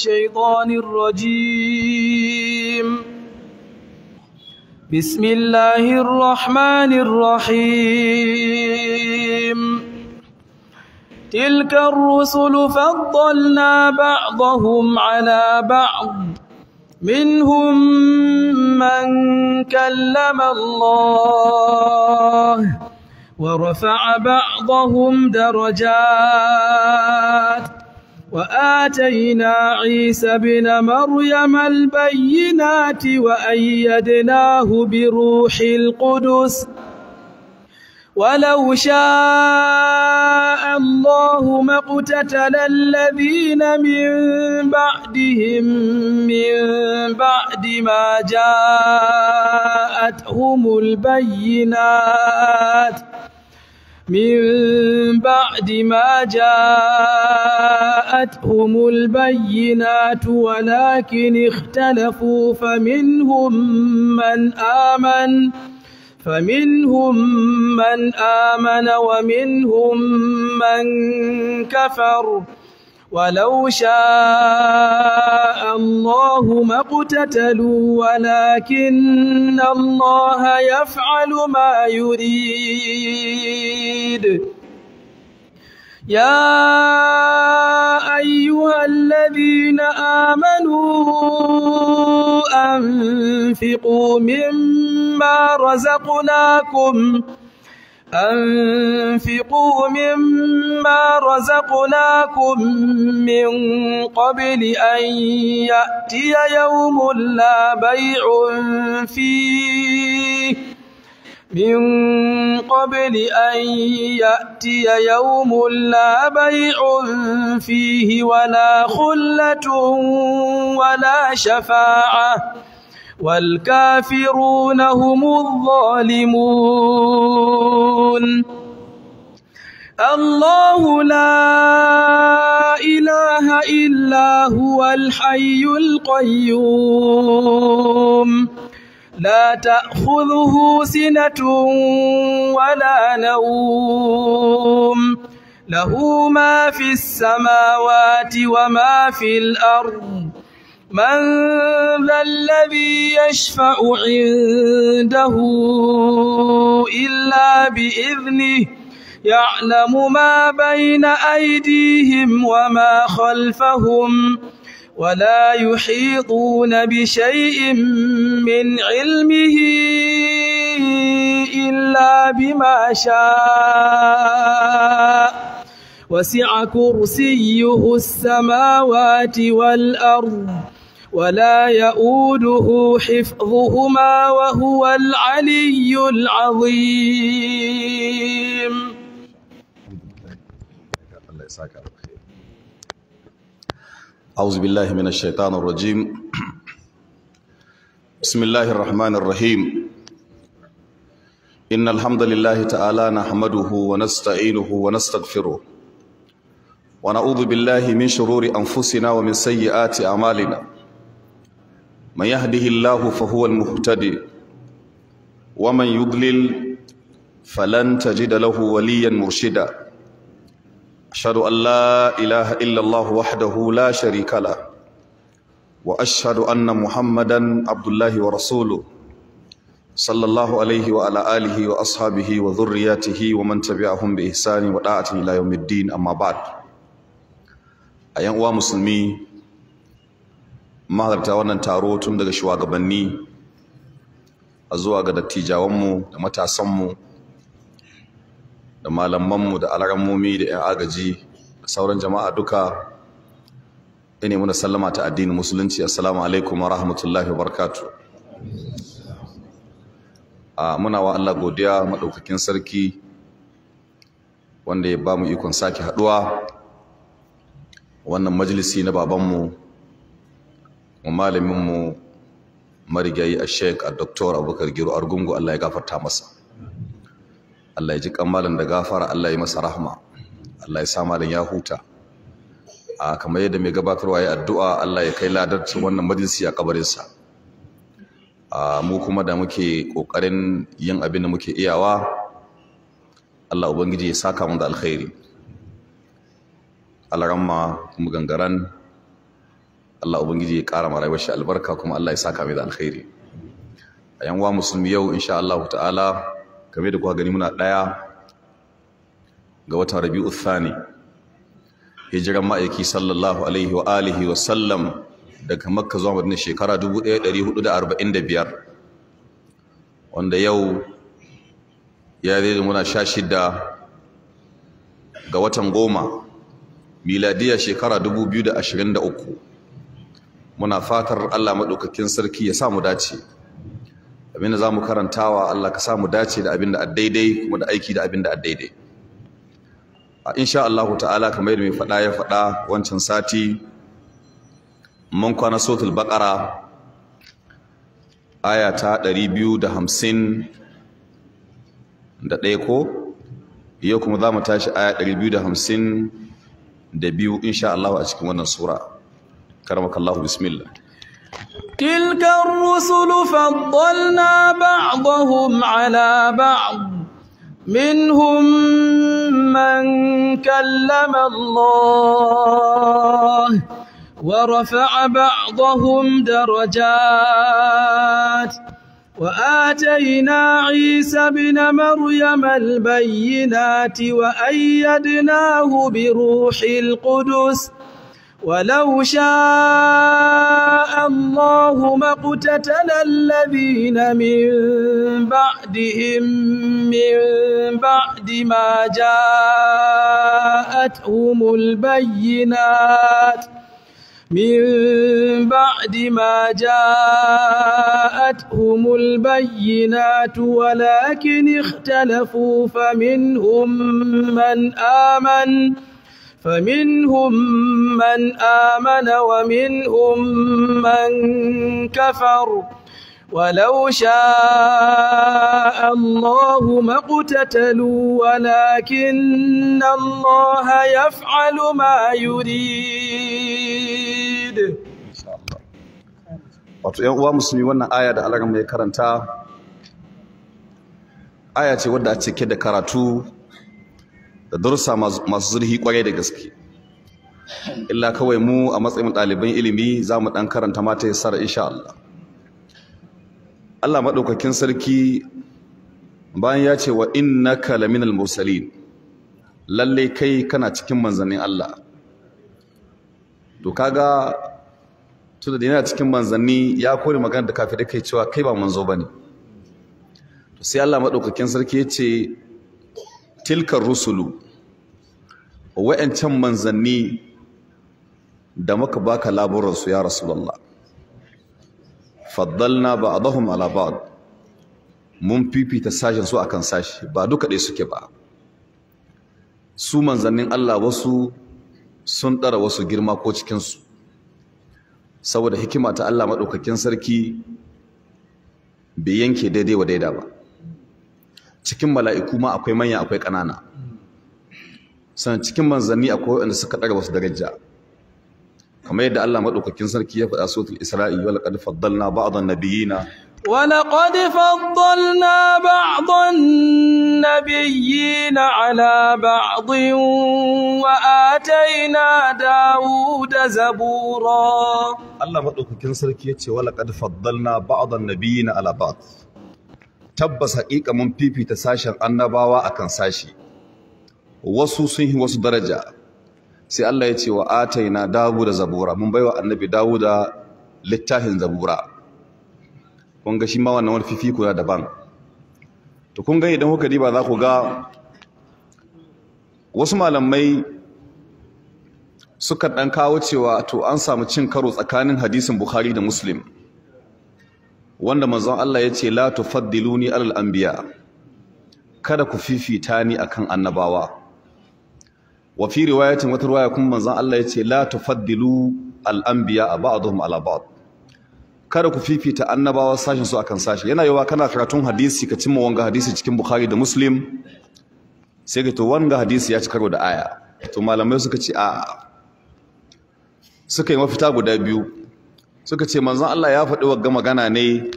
الشيطان الرجيم. بسم الله الرحمن الرحيم. تلك الرسل فضلنا بعضهم على بعض، منهم من كلم الله ورفع بعضهم درجات، وآتينا عيسى ابن مريم البينات وأيدناه بروح القدس، ولو شاء الله ما اقتتل الذين من بعدهم من بعد ما جاءتهم البينات ولكن اختلفوا، فمنهم من آمن ومنهم من كفر، ولو شاء الله ما اقتتلوا ولكن الله يفعل ما يريد. يا أيها الذين آمنوا أنفقوا مما رزقناكم من قبل أن يأتي يوم لا بيع فيه ولا خلة ولا شفاعة، والكافرون هم الظالمون. الله لا إله إلا هو الحي القيوم، لا تأخذه سنة ولا نوم، له ما في السماوات وما في الأرض، من ذا الذي يشفع عنده إلا بإذنه، يعلم ما بين أيديهم وما خلفهم، ولا يحيطون بشيء من علمه إلا بما شاء، وسع كرسيه السماوات والأرض، ولا يؤوده حفظهما وهو العلي العظيم. أعوذ بالله من الشيطان الرجيم. بسم الله الرحمن الرحيم. إن الحمد لله تعالى نحمده ونستعينه ونستغفره، ونعوذ بالله من شرور أنفسنا ومن سيئات أعمالنا. من يهده الله فهو المهتدي، ومن يضلل فلن تجد له وليا مرشدا. أشهد أن لا إله إلا الله وحده لا شريك له، وأشهد أن محمدا عبد الله ورسوله صلى الله عليه وعلى آله وأصحابه وذرياته ومن تبعهم بإحسان وطاعة إلى يوم الدين. أما بعد، أيها المسلمين، mahalarta wannan taro tun daga shugabanni a zuwa ga dattijawanmu da matasanmu da malamanmu da alarammomi da 'yan agaji da sauran jama'a duka, ina muna sallama ta addinin musulunci. Assalamu alaikum wa rahmatullahi wa barakatuh. Muna wa Allah godiya madaukakin sarki wanda ya bamu ikon sake haduwa wannan majalisi na babanmu mu malaminmu marigayi a Sheikh a Dr. Abubakar Giro Argungu. Allah ya gafarta masa, Allah ya ji kamalan da gafara, Allah ya masa rahma, Allah ya sa malam ya huta. Kamar yadda mai gabatarwa ya addu'a, Allah ya kai ladarcin wannan majalisi a kabarinsa. Mu kuma da muke kokarin yin abin da muke iyawa, Allah ubangiji ya saka mu da alkhairi. Alaramma kuma gangaran, Allah ubangiji ya kara ma rayuwar shi albarka kuma Allah ya saka mai da alkhairi. A yan uwa musulmi, yau insha Allah ta'ala, kamar da kuka gani, muna 1 ga watan Rabi'u Thani, hijiran ma'aiki sallallahu alaihi wa alihi wa sallam daga Makka zuwa Madina shekara 1445, wanda yau ya zai muna 16 ga watan 10, miladiya shekara 2023. Muna fatar Allah maɗaukakin sarki ya sa mu dace abinda za mu karantawa. Allah ka sa mu dace da abinda a daidai kuma da aiki da abinda a daidai. Insha Allah ta'ala, kamar yadda mai faɗa ya faɗa, wancan sati mun kwana Suratul Baqara, aya ta 251 ko? Yau kuma za mu tashi aya 252 insha Allah a cikin wannan sura. Karamakallahu, bismillah. تلك الرسل فضلنا بعضهم على بعض، منهم من كلم الله ورفع بعضهم درجات، وآتينا عيسى ابن مريم البينات وأيدناه بروح القدس، ولو شاء الله ما اقتتل الذين من بعدهم من بعد ما جاءتهم البينات من بعد ما جاءتهم البينات ولكن اختلفوا، فمنهم من آمن ومنهم من كفر، ولو شاء الله ما اقتتلوا ولكن الله يفعل ما يريد. Wato yan uwa musulmi, wannan aya da Allah mai karanta aya ce wadda a cike da karatu da darussa masu zurfi kwarai da gaske. Illa kawai mu a matsayin ɗaliban ilimi za mu ɗan karanta mata yassara insha Allah. Allah maɗaukakin sarki bayan ya ce wa innaka laminal mursalin, lalle kai kana cikin manzannin Allah. To kaga tunda da yana cikin manzanni, ya kore magana da kafirai kai cewa kai ba manzo bane. To sai Allah maɗaukakin sarki ya ce tilkar rusulu, wa'ancan manzanni da muka baka laburansu ya Rasulullah, faddalna ba'dahum ala ba'd, mun fifita sashen su akan sashi. Ba duka ɗaya suke ba su manzannin Allah. Wasu sun ɗara wasu girma ko cikin su, saboda hikima ta Allah maɗaukakin sarki bai yanke daidai wa daida ba. Cikin mala'iku ma akwai manya, akwai ƙanana. Sannan cikin manzanni akwai waɗanda suka ɗaga wasu daraja, kamar yadda Allah maɗaukakin sarki ya faɗa Suratul Isra'i: wa laqad faddalna ba'dhan nabiyina ولقد فضلنا بعض النبيين على بعض وآتينا داود زبورا. Allah maɗaukakin sarki ya ce wa laqad faddalna ba'dhan nabiyina ala ba'd, tabbas haƙiƙa mun fifita sashen annabawa akan sashi, wasu sun yi wasu daraja. Sai Allah ya ce wa ataina Dawuda zabura, mun baiwa annabi Dawuda littafin Zabura. Kun ga shi ma wannan wani fifiko na daban. To kun ga idan kuka diba za ku ga wasu malamai suka dan kawo cewa to an samu cin karo tsakanin hadisin Bukhari da Muslim, wanda manzon Allah ya ce la tufaddiluni alal anbiya, kada ku fifita ni akan annabawa. Wa fi riwayatin, wata riwaya kuma manzon Allah ya ce la tufaddilu al anbiya ba'dhum ala ba'd, kada ku fifita annabawa sashin su akan sashi. Yana yawa kana karatun hadisi ka cimma wanga hadisi cikin Bukhari da Muslim, sai ka to wanga hadisi ya ci karo da aya. To malamai suka ce a'a, suka yi mafita guda biyu. Suka ce manzon Allah ya faɗi wagga magana ne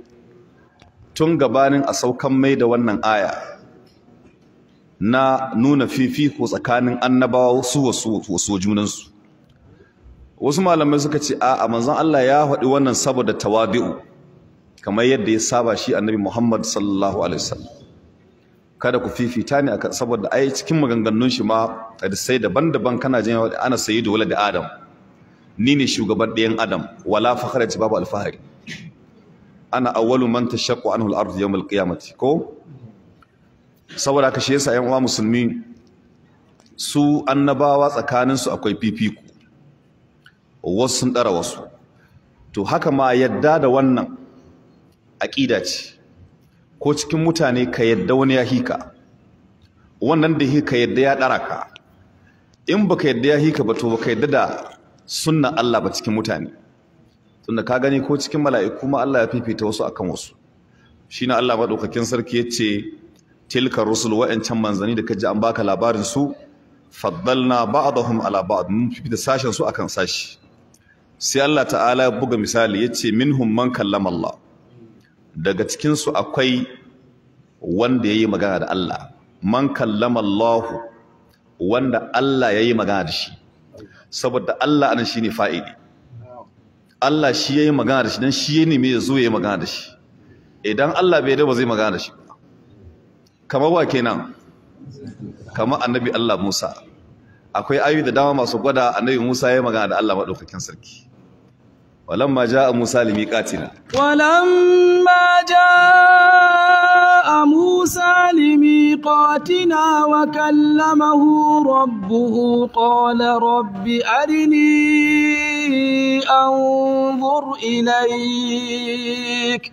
tun gabanin a saukan mai da wannan aya na nuna fifiko tsakanin annabawa su wasu junansu. Wasu malamai suka ce a'a, manzon Allah ya faɗi wannan saboda tawadi'u, kamar yadda ya saba shi Annabi Muhammad sallallahu alaihi wasallam. Kada ku fifita ni akan, saboda ai cikin maganganun shi ma sai daban-daban kana jin ana sayyidu walad Adam, ni ne shugaban ɗayan Adam, wala fakhra, babu alfahari, ana awwalu man tashaqqu anhu al-ardu yawm al-qiyamati. Ko saboda haka shi yasa ƴan uwa musulmi, su annabawa tsakanin su akwai fifiko, wasu sun ɗara wasu. To haka ma yadda da wannan aƙida ce, ko cikin mutane ka yadda wani ya hika, wannan da hika yadda ya ɗara ka. In baka yadda ya hika ba, to baka yadda da sunnan Allah ba cikin mutane. Tunda ka gani ko cikin mala'iku ma Allah ya fifita wasu akan wasu. Shine Allah madaukakin sarki yace tilka rusul, wa'ancan manzani da kaji an baka labarin su, faddalna ba'dahum ala ba'd, mun fifita sashen su akan sashi. Sai Allah ta'ala ya buga misali yace minhum man kallama Allah, daga cikin su akwai wanda yayi magana da Allah. Man kallama Allah, wanda Allah yayi magana da shi, saboda Allah anan shine fa'ili. Allah shi yayi magana da shi, dan shi ya nemi ya zo yayi magana da shi. Idan Allah bai da ba zai magana da shi ba. Kamar wa kenan? Kamar Annabi Allah Musa. Akwai ayoyi da dama masu gwada Annabi Musa yayi magana da Allah madaukakin sarki. Walamma jaa Musa limiqatina, walamma jaa Musa limiqatina wa kallamahu rabbuhu qala rabbi arini anzur ilayk,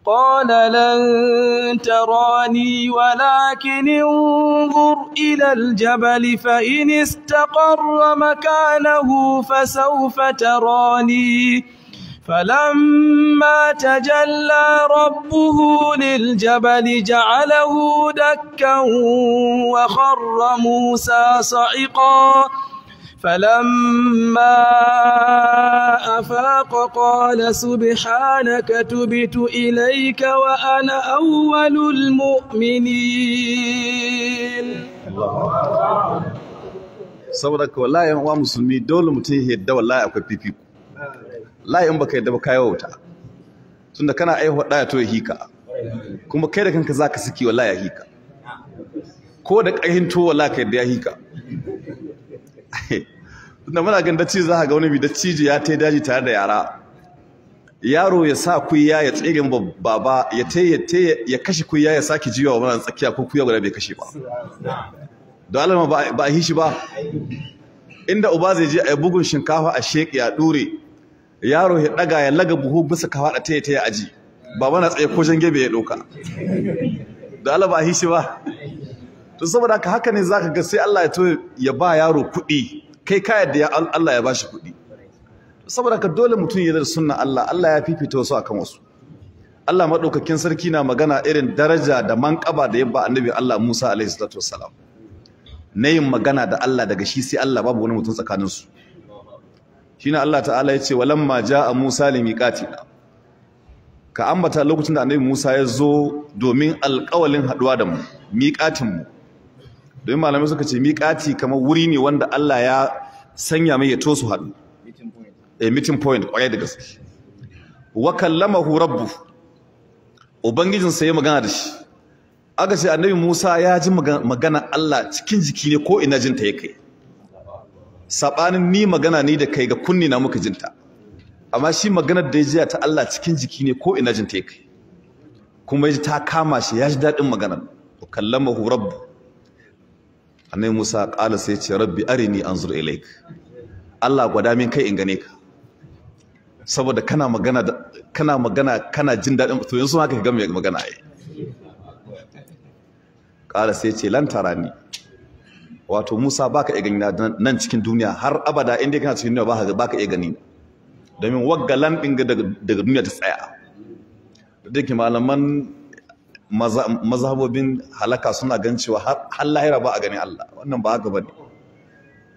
قال لن تراني ولكن انظر إلى الجبل فإن استقر مكانه فسوف تراني، فلما تجلى ربه للجبل جعله دكا وخر موسى صعقا، فلما أفاق قال سبحانك تبت إليك وأنا أول المؤمنين. Saboda ka wallahi yan uwa musulmi, dole mutum ya yadda wallahi akwai fifiko. Wallahi in baka yadda ba kai wauta. Tunda kana aihuwa ɗaya to ya hika, kuma kai da kanka zaka saki wallahi ya hika. Ko da ƙarhin to wallahi ka yadda ya hika. Tunda muna ganin dattijo, za ka ga wani bi dattijo ya tai daji tare da yara, yaro ya sa kuya ya tsere baba, ya tai ya kashe kuya, ya sake jiwa wa mana tsakiya, ko kuya guda bai kashe ba. Don Allah ba a hishi ba. Inda uba zai je a yi bugun shinkafa a sheƙi a ɗure, yaro ya ɗaga ya laga buhu bisa kafa da taya taya aji, baba na tsaye ko jan gebe ya ɗauka. Don Allah ba a hishi ba. To saboda haka ne zaka ga sai Allah ya to ya ba yaro kuɗi, kai ka yadda ya Allah ya bashi kuɗi. Saboda haka dole mutum ya da sunna Allah, Allah ya fifita wasu akan wasu. Allah madaukakin sarki na magana irin daraja da manƙaba da ya ba Annabi Allah Musa alaihi salatu wassalam, na yin magana da Allah daga shi sai Allah, babu wani mutum tsakanin su. Shine Allah ta'ala ya ce walamma jaa Musa limiqatina, ka ambata lokacin da Annabi Musa ya zo domin alƙawalin haɗuwa da mu, miƙatin mu. Domin malamai suka ce miƙati kamar wuri ne wanda Allah ya sanya mai ya to su haɗu. Meeting point ƙwarai da gaske. Wa kallamahu rabbu, ubangijinsa ya magana da shi. Aka ce Annabi Musa ya ji magana Allah cikin jiki ne, ko ina jinta ya kai. Saɓanin ni magana ni da kai ga kunni na muka jinta, amma shi maganar da ya jiya ta Allah cikin jiki ne, ko ina jinta ya kai. Kuma ya ji ta kama shi, ya ji daɗin maganar. Wa kallamahu rabbu, Annabi Musa ƙala sai ce rabbi arini anzur ilaik, Allah gwada min kai in gane ka. Saboda kana magana kana magana kana jin daɗin, to yanzu haka ka ga mai magana ai. Ƙala sai ce lan tarani, wato Musa baka iya gani nan cikin duniya har abada, inda kana cikin duniya baka iya gani, domin wagga lan ɗin daga duniya ta tsaya. Da ke malaman mazhabobin halaka suna gan cewa har lahira ba a gani Allah. Wannan ba haka bane.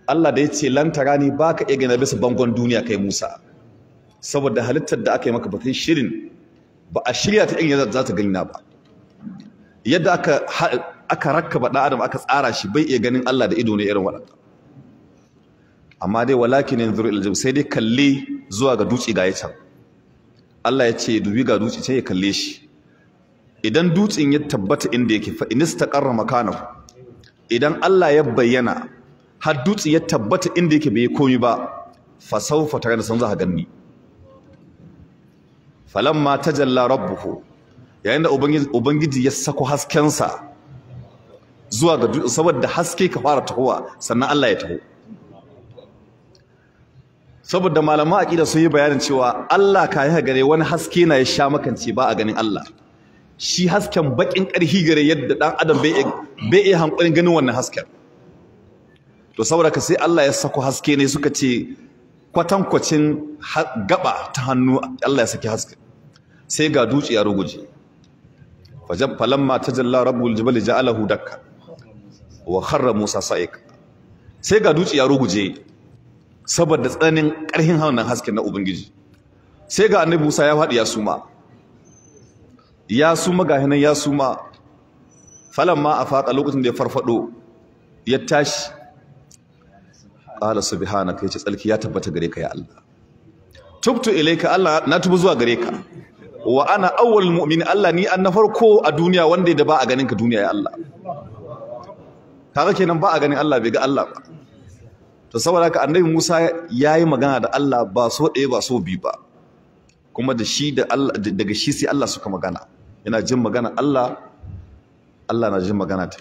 Allah da ya ce lan tarani, baka iya gani bisa bangon duniya kai Musa, saboda halittar da aka yi maka ba ta shirin ba, a shirya ta irin yadda za ta gani na ba. Yadda aka rakkaba ɗan adam aka tsara shi bai iya ganin Allah da ido ne irin waɗanda. Amma dai walakin yanzur ila sai dai kalli zuwa ga dutse ga yacan. Allah ya ce dubi ga dutse sai ya kalle shi. Idan dutsen ya tabbata inda yake fa inistaqarra makanahu, idan Allah ya bayyana har dutsen ya tabbata inda yake bai komi ba, fa sawfa tare da san za ka ganni. Falamma tajalla rabbuhu, yayin da ubangiji ya sako haskensa zuwa ga dutse, saboda haske ka fara tahowa sannan Allah ya taho. Saboda malaman aqida sun yi bayanin cewa Allah ka yi gare wani haske na ya sha makance ba a ganin Allah. Shi hasken bakin karhi gare yadda dan adam bai iya hankulin ganin wannan hasken. To saboda ka sai Allah ya sako haske ne, suka ce kwatankwacin gaba ta hannu Allah ya saki haske, sai ga dutse ya ruguje. Falamma tajalla rabbul jibali ja'alahu dakka wa kharra Musa sa'iq, sai ga dutse ya ruguje saboda tsananin karhin wannan hasken na ubangiji. Sai ga annabi Musa ya faɗi ya suma, ya suma ga hinan ya suma. Falamma afaqa, lokacin da ya farfado ya tashi, qala subhanaka, yace tsalki ya tabbata gare ka ya Allah, tubtu ilayka, Allah na tubu zuwa gare ka, wa ana awwalul mu'minin, Allah ni an na farko a duniya wanda da ba a ganin ka duniya ya Allah. Kaga kenan ba a ganin Allah, bai ga Allah ba. To saboda haka annabi Musa yayi magana da Allah ba so ɗaya ba so biyu ba, kuma da shi da Allah, daga shi sai Allah suka magana. Yana jin magana Allah, Allah na jin magana ta.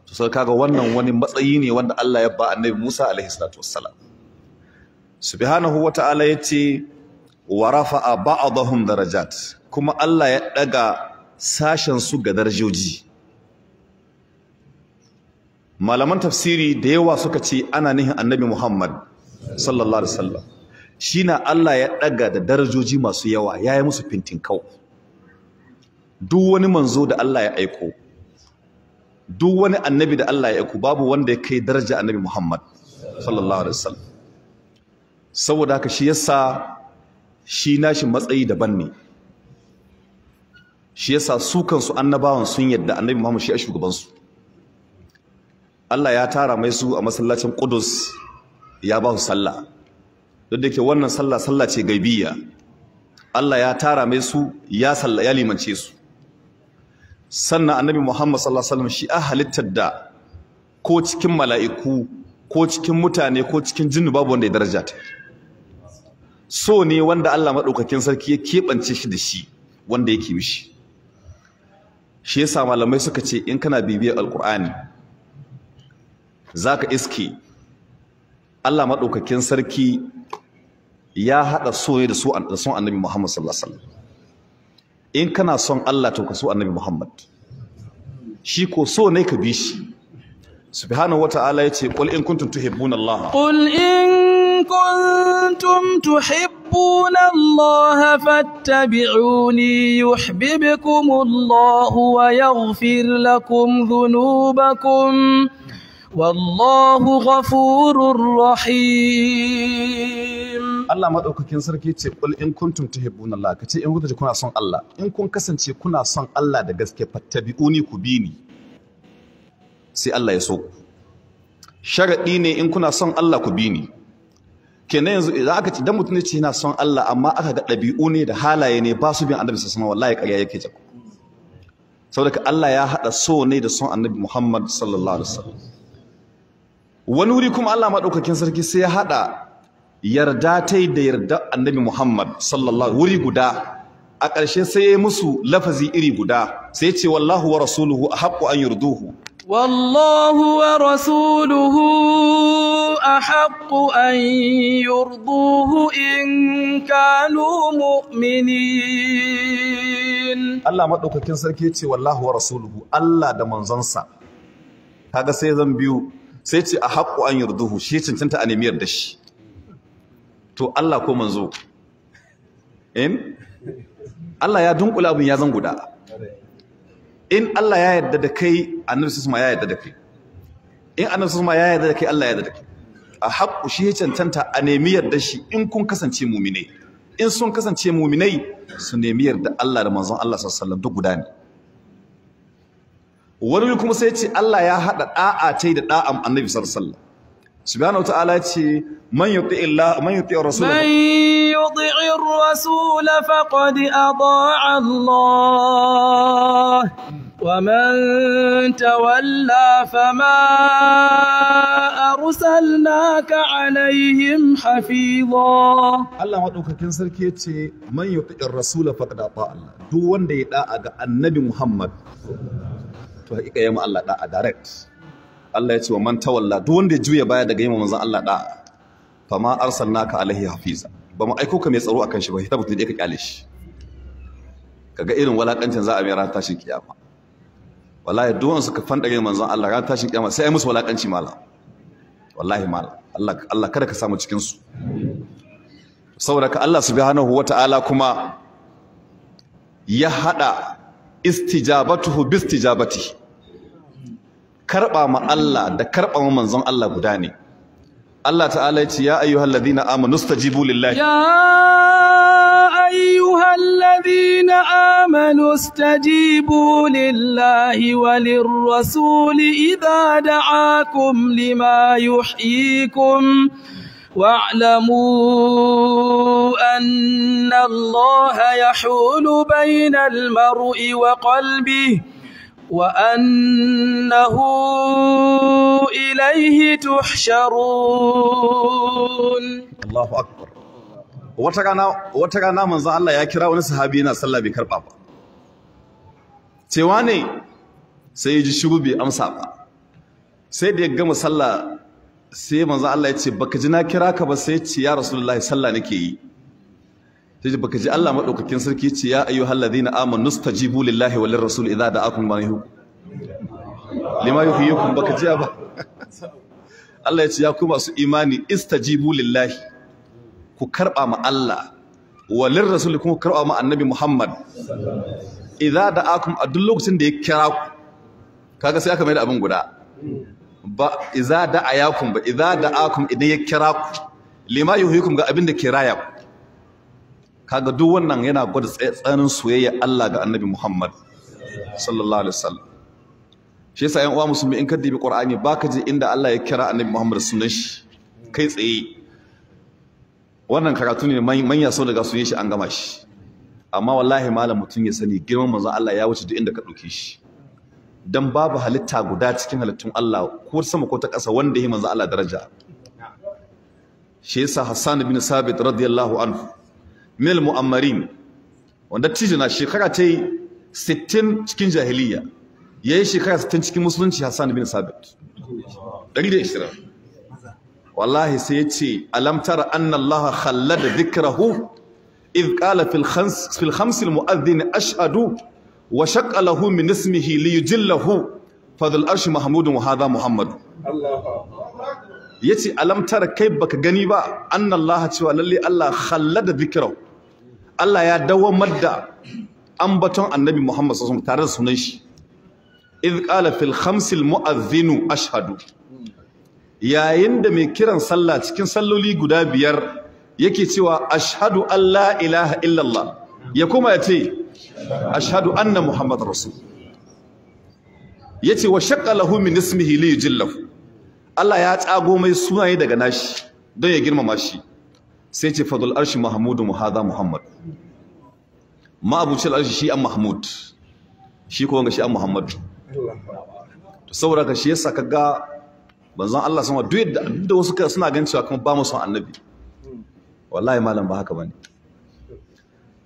To sai kaga wannan wani matsayi ne wanda Allah ya ba annabi Musa alaihi salatu wassalam. Subhanahu wata'ala yace wa rafa'a ba'dahum darajat, kuma Allah ya daga sashen su ga darajoji. Malaman tafsiri da yawa suka ce ana nihin annabi Muhammad sallallahu alaihi wasallam shine Allah ya daga da darajoji masu yawa, yayi musu fintinkau. Duk wani manzo da Allah ya aiko, duk wani annabi da Allah ya aiko, babu wanda ya kai daraja annabi Muhammad sallallahu alaihi wasallam. Saboda haka shi yasa shi nashi matsayi daban ne. Shi yasa su kansu annabawan sun yadda annabi Muhammad shi a shugaban su. Allah ya tara mai su a masallacin Qudus ya ba su sallah. Duk da yake wannan sallah sallah ce gaibiyya, Allah ya tara mai su ya salla ya limance su. Sannan annabi Muhammad sallallahu alaihi wasallam shi a halittar da ko cikin mala'iku ko cikin mutane ko cikin jinnu babu wanda ya daraja ta. So ne wanda Allah madaukakin sarki ya keɓance shi da shi wanda yake mishi. Shi yasa malamai suka ce in kana bibiyar alqur'ani zaka iske Allah madaukakin sarki ya hada so da so da son annabi Muhammad sallallahu alaihi wasallam. In kana son Allah to ka so annabi Muhammad, shi ko so ne ka bi shi. Subhanahu wata'ala yace qul in kuntum tuhibbuna Allah, qul in kuntum tuhibbuna Allah fattabi'uni yuhibbukum Allah wa yaghfir lakum dhunubakum wallahu ghafurur rahim. Allah madaukakin sarki ce qul in kuntum tuhibbuna Allah, kace in kuka ce kuna son Allah, in kun kasance kuna son Allah da gaske, fattabi'uni ku bi ni, sai Allah ya so ku. Sharadi ne in kuna son Allah ku bi ni. Kenan yanzu idan aka ce dan mutum ne ce yana son Allah amma aka ga dabi'u ne da halaye ne ba su bin Annabi sallallahu alaihi wasallam, wallahi ƙarya yake jako. Saboda Allah ya hada so ne da son Annabi Muhammad sallallahu alaihi wasallam. Wani wuri kuma Allah madaukakin sarki sai ya hada yarda tai da yarda Annabi Muhammad sallallahu wuri guda. A ƙarshe sai ya yi musu lafazi iri guda, sai ya ce wallahu wa rasuluhu ahaqqu an yurduhu, wallahu wa rasuluhu ahaqqu an yurduhu in kanu mu'minin. Allah madaukakin sarki ya ce wallahu wa rasuluhu, Allah da manzonsa. Kaga sai zan biyu, sai ce ahaqqu an yurduhu, shi cancanta a nemi yarda shi. To Allah ko manzo in Allah ya dunkula abin ya zan guda. In Allah ya yarda da kai, Annabi sallallahu alaihi wasallam ya yarda da kai. In Annabi sallallahu alaihi wasallam ya yarda da kai, Allah ya yarda da kai. A haƙƙu shi ya cancanta a nemi yarda shi in kun kasance mu'minai. In sun kasance mu'minai su nemi yarda Allah da manzon Allah sallallahu alaihi wasallam duk guda ne. Wani kuma sai ya ce Allah ya haɗa da'a tai da da'an Annabi sallallahu alaihi wasallam. Subhanahu wataala ya ce man yuti illa man yuti rasul man yuti ar-rasul faqad ata'a Allah wa man tawalla fama arsalnaka alaihim hafiza. Allah madaukakin sarki ya ce man yuti ar-rasul faqad ata'a Allah, duk wanda ya da'a ga Annabi Muhammad to hakika ya ma Allah da'a direct. Allah ya ce wa man tawalla, duk wanda ya juya baya daga yin manzon Allah da'a, fama arsalnaka alaihi hafiza, ba mu aiko ka mai tsaro akan shi ba, hita mutum da ka kyale shi. Kaga irin walakancin za a mai ran tashin kiyama. Wallahi duk wanda suka fandare manzon Allah ran tashin kiyama sai ai musu walakanci mala. Wallahi mala, Allah Allah kada ka samu cikin su. Saboda ka Allah subhanahu wataala kuma ya hada istijabatuhu bistijabatihi, karba ma Allah da karba ma manzon Allah guda ne. Allah ta'ala ya ce ya ayyuhal ladina amanu stajibu lillahi, ya ayyuhal ladina amanu stajibu lillahi walir rasuli idza da'akum lima yuhyikum wa'lamu anna Allaha yahulu bainal mar'i wa qalbihi وأنه إليه تحشرون. Allahu akbar. Wata rana manzon Allah ya kira wani sahabi yana sallah bai karba ba. Cewa ne sai ya ji shiru bai amsa ba. Sai da ya gama sallah sai manzon Allah ya ce baka ji na kira ka ba? Sai ya ce ya Rasulullahi sallah nake yi. Sai baka ji Allah madaukakin sarki ce ya ayyuhal ladina amanu stajibu lillahi walir rasul idza da'akum lima yuhyikum, baka ji ba? Allah ya ce ya ku masu imani istajibu lillahi, ku karba ma Allah, walir rasul, kuma ku karba ma Annabi Muhammad, idza da'akum, a duk lokacin da ya kira ku. Kaga sai aka mai da abin guda ba idza da'ayakum ba, idza da'akum, idan ya kira ku, lima yuhyikum, ga abin da ke raya ku. Kaga duk wannan yana gwada tsanin soyayya Allah ga Annabi Muhammad sallallahu alaihi wasallam. Shi yasa ƴan uwa musulmi in ka dibi Qur'ani baka ji inda Allah ya kira Annabi Muhammad sunan shi kai tsaye. Wannan karatu ne manya so daga sun yi shi an gama shi. Amma wallahi malam mutum ya sani girman manzon Allah ya wuce duk inda ka dauke shi. Dan babu halitta guda cikin halittun Allah ko sama ko ta ƙasa wanda ya manzon Allah daraja. Shi yasa Hassan bin Sabit radiyallahu anhu mil mu'ammarin, wanda tijina shekara ta yi 60 cikin jahiliya, ya yi shekara 60 cikin musulunci. Hassan bin Sabit 120, wallahi sai ya ce alam tara anna Allah khallada dhikrahu idh qala fil khams al mu'adhdhin ashhadu wa shaqqa lahu min ismihi liyujillahu fadhul arsh mahmudun wa hadha Muhammad. Yace alam tara, kai baka gani ba, anna Allah, cewa lalle Allah khallada dhikrahu, Allah ya dawamar da ambaton Annabi Muhammad sallallahu alaihi wasallam tare da sunan shi. Idh qala fil khamsil mu'adhdhinu ashhadu, yayin da mai kiran sallah cikin salloli guda biyar yake cewa ashhadu an la ilaha illallah, ya kuma yace ashhadu anna Muhammadar rasul. Yace wa shaqqa lahu min ismihi li yujillahu, Allah ya tsago mai sunaye daga nashi don ya girmama shi. Sai ce fadul arshi mahmudu hadha Muhammad, ma abucil arshi shi an Mahmud, shi ko wanga shi an Muhammad. To saboda ka shi yasa kaga manzon Allah sama duk da wasu suna ganin cewa kuma ba mu son Annabi, wallahi malam ba haka bane.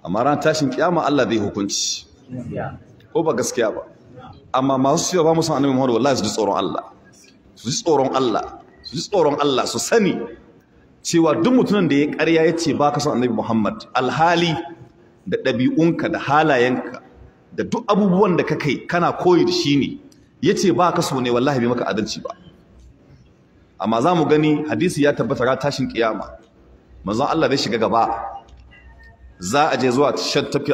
Amma ran tashin kiyama Allah zai hukunci, ko ba gaskiya ba. Amma masu cewa ba mu son Annabi Muhammad wallahi su ji tsoron Allah, su ji tsoron Allah, su ji tsoron Allah, su sani cewa duk mutumin da ya ƙarya ya ce ba ka son Annabi Muhammad, alhali da ɗabi'unka da halayenka da duk abubuwan da ka kai kana koyi da shi ne, ya ce ba ka so ne, wallahi bai maka adalci ba. Amma za mu gani hadisi ya tabbata ran tashin kiyama manzon Allah zai shiga gaba, za a je zuwa shan tafi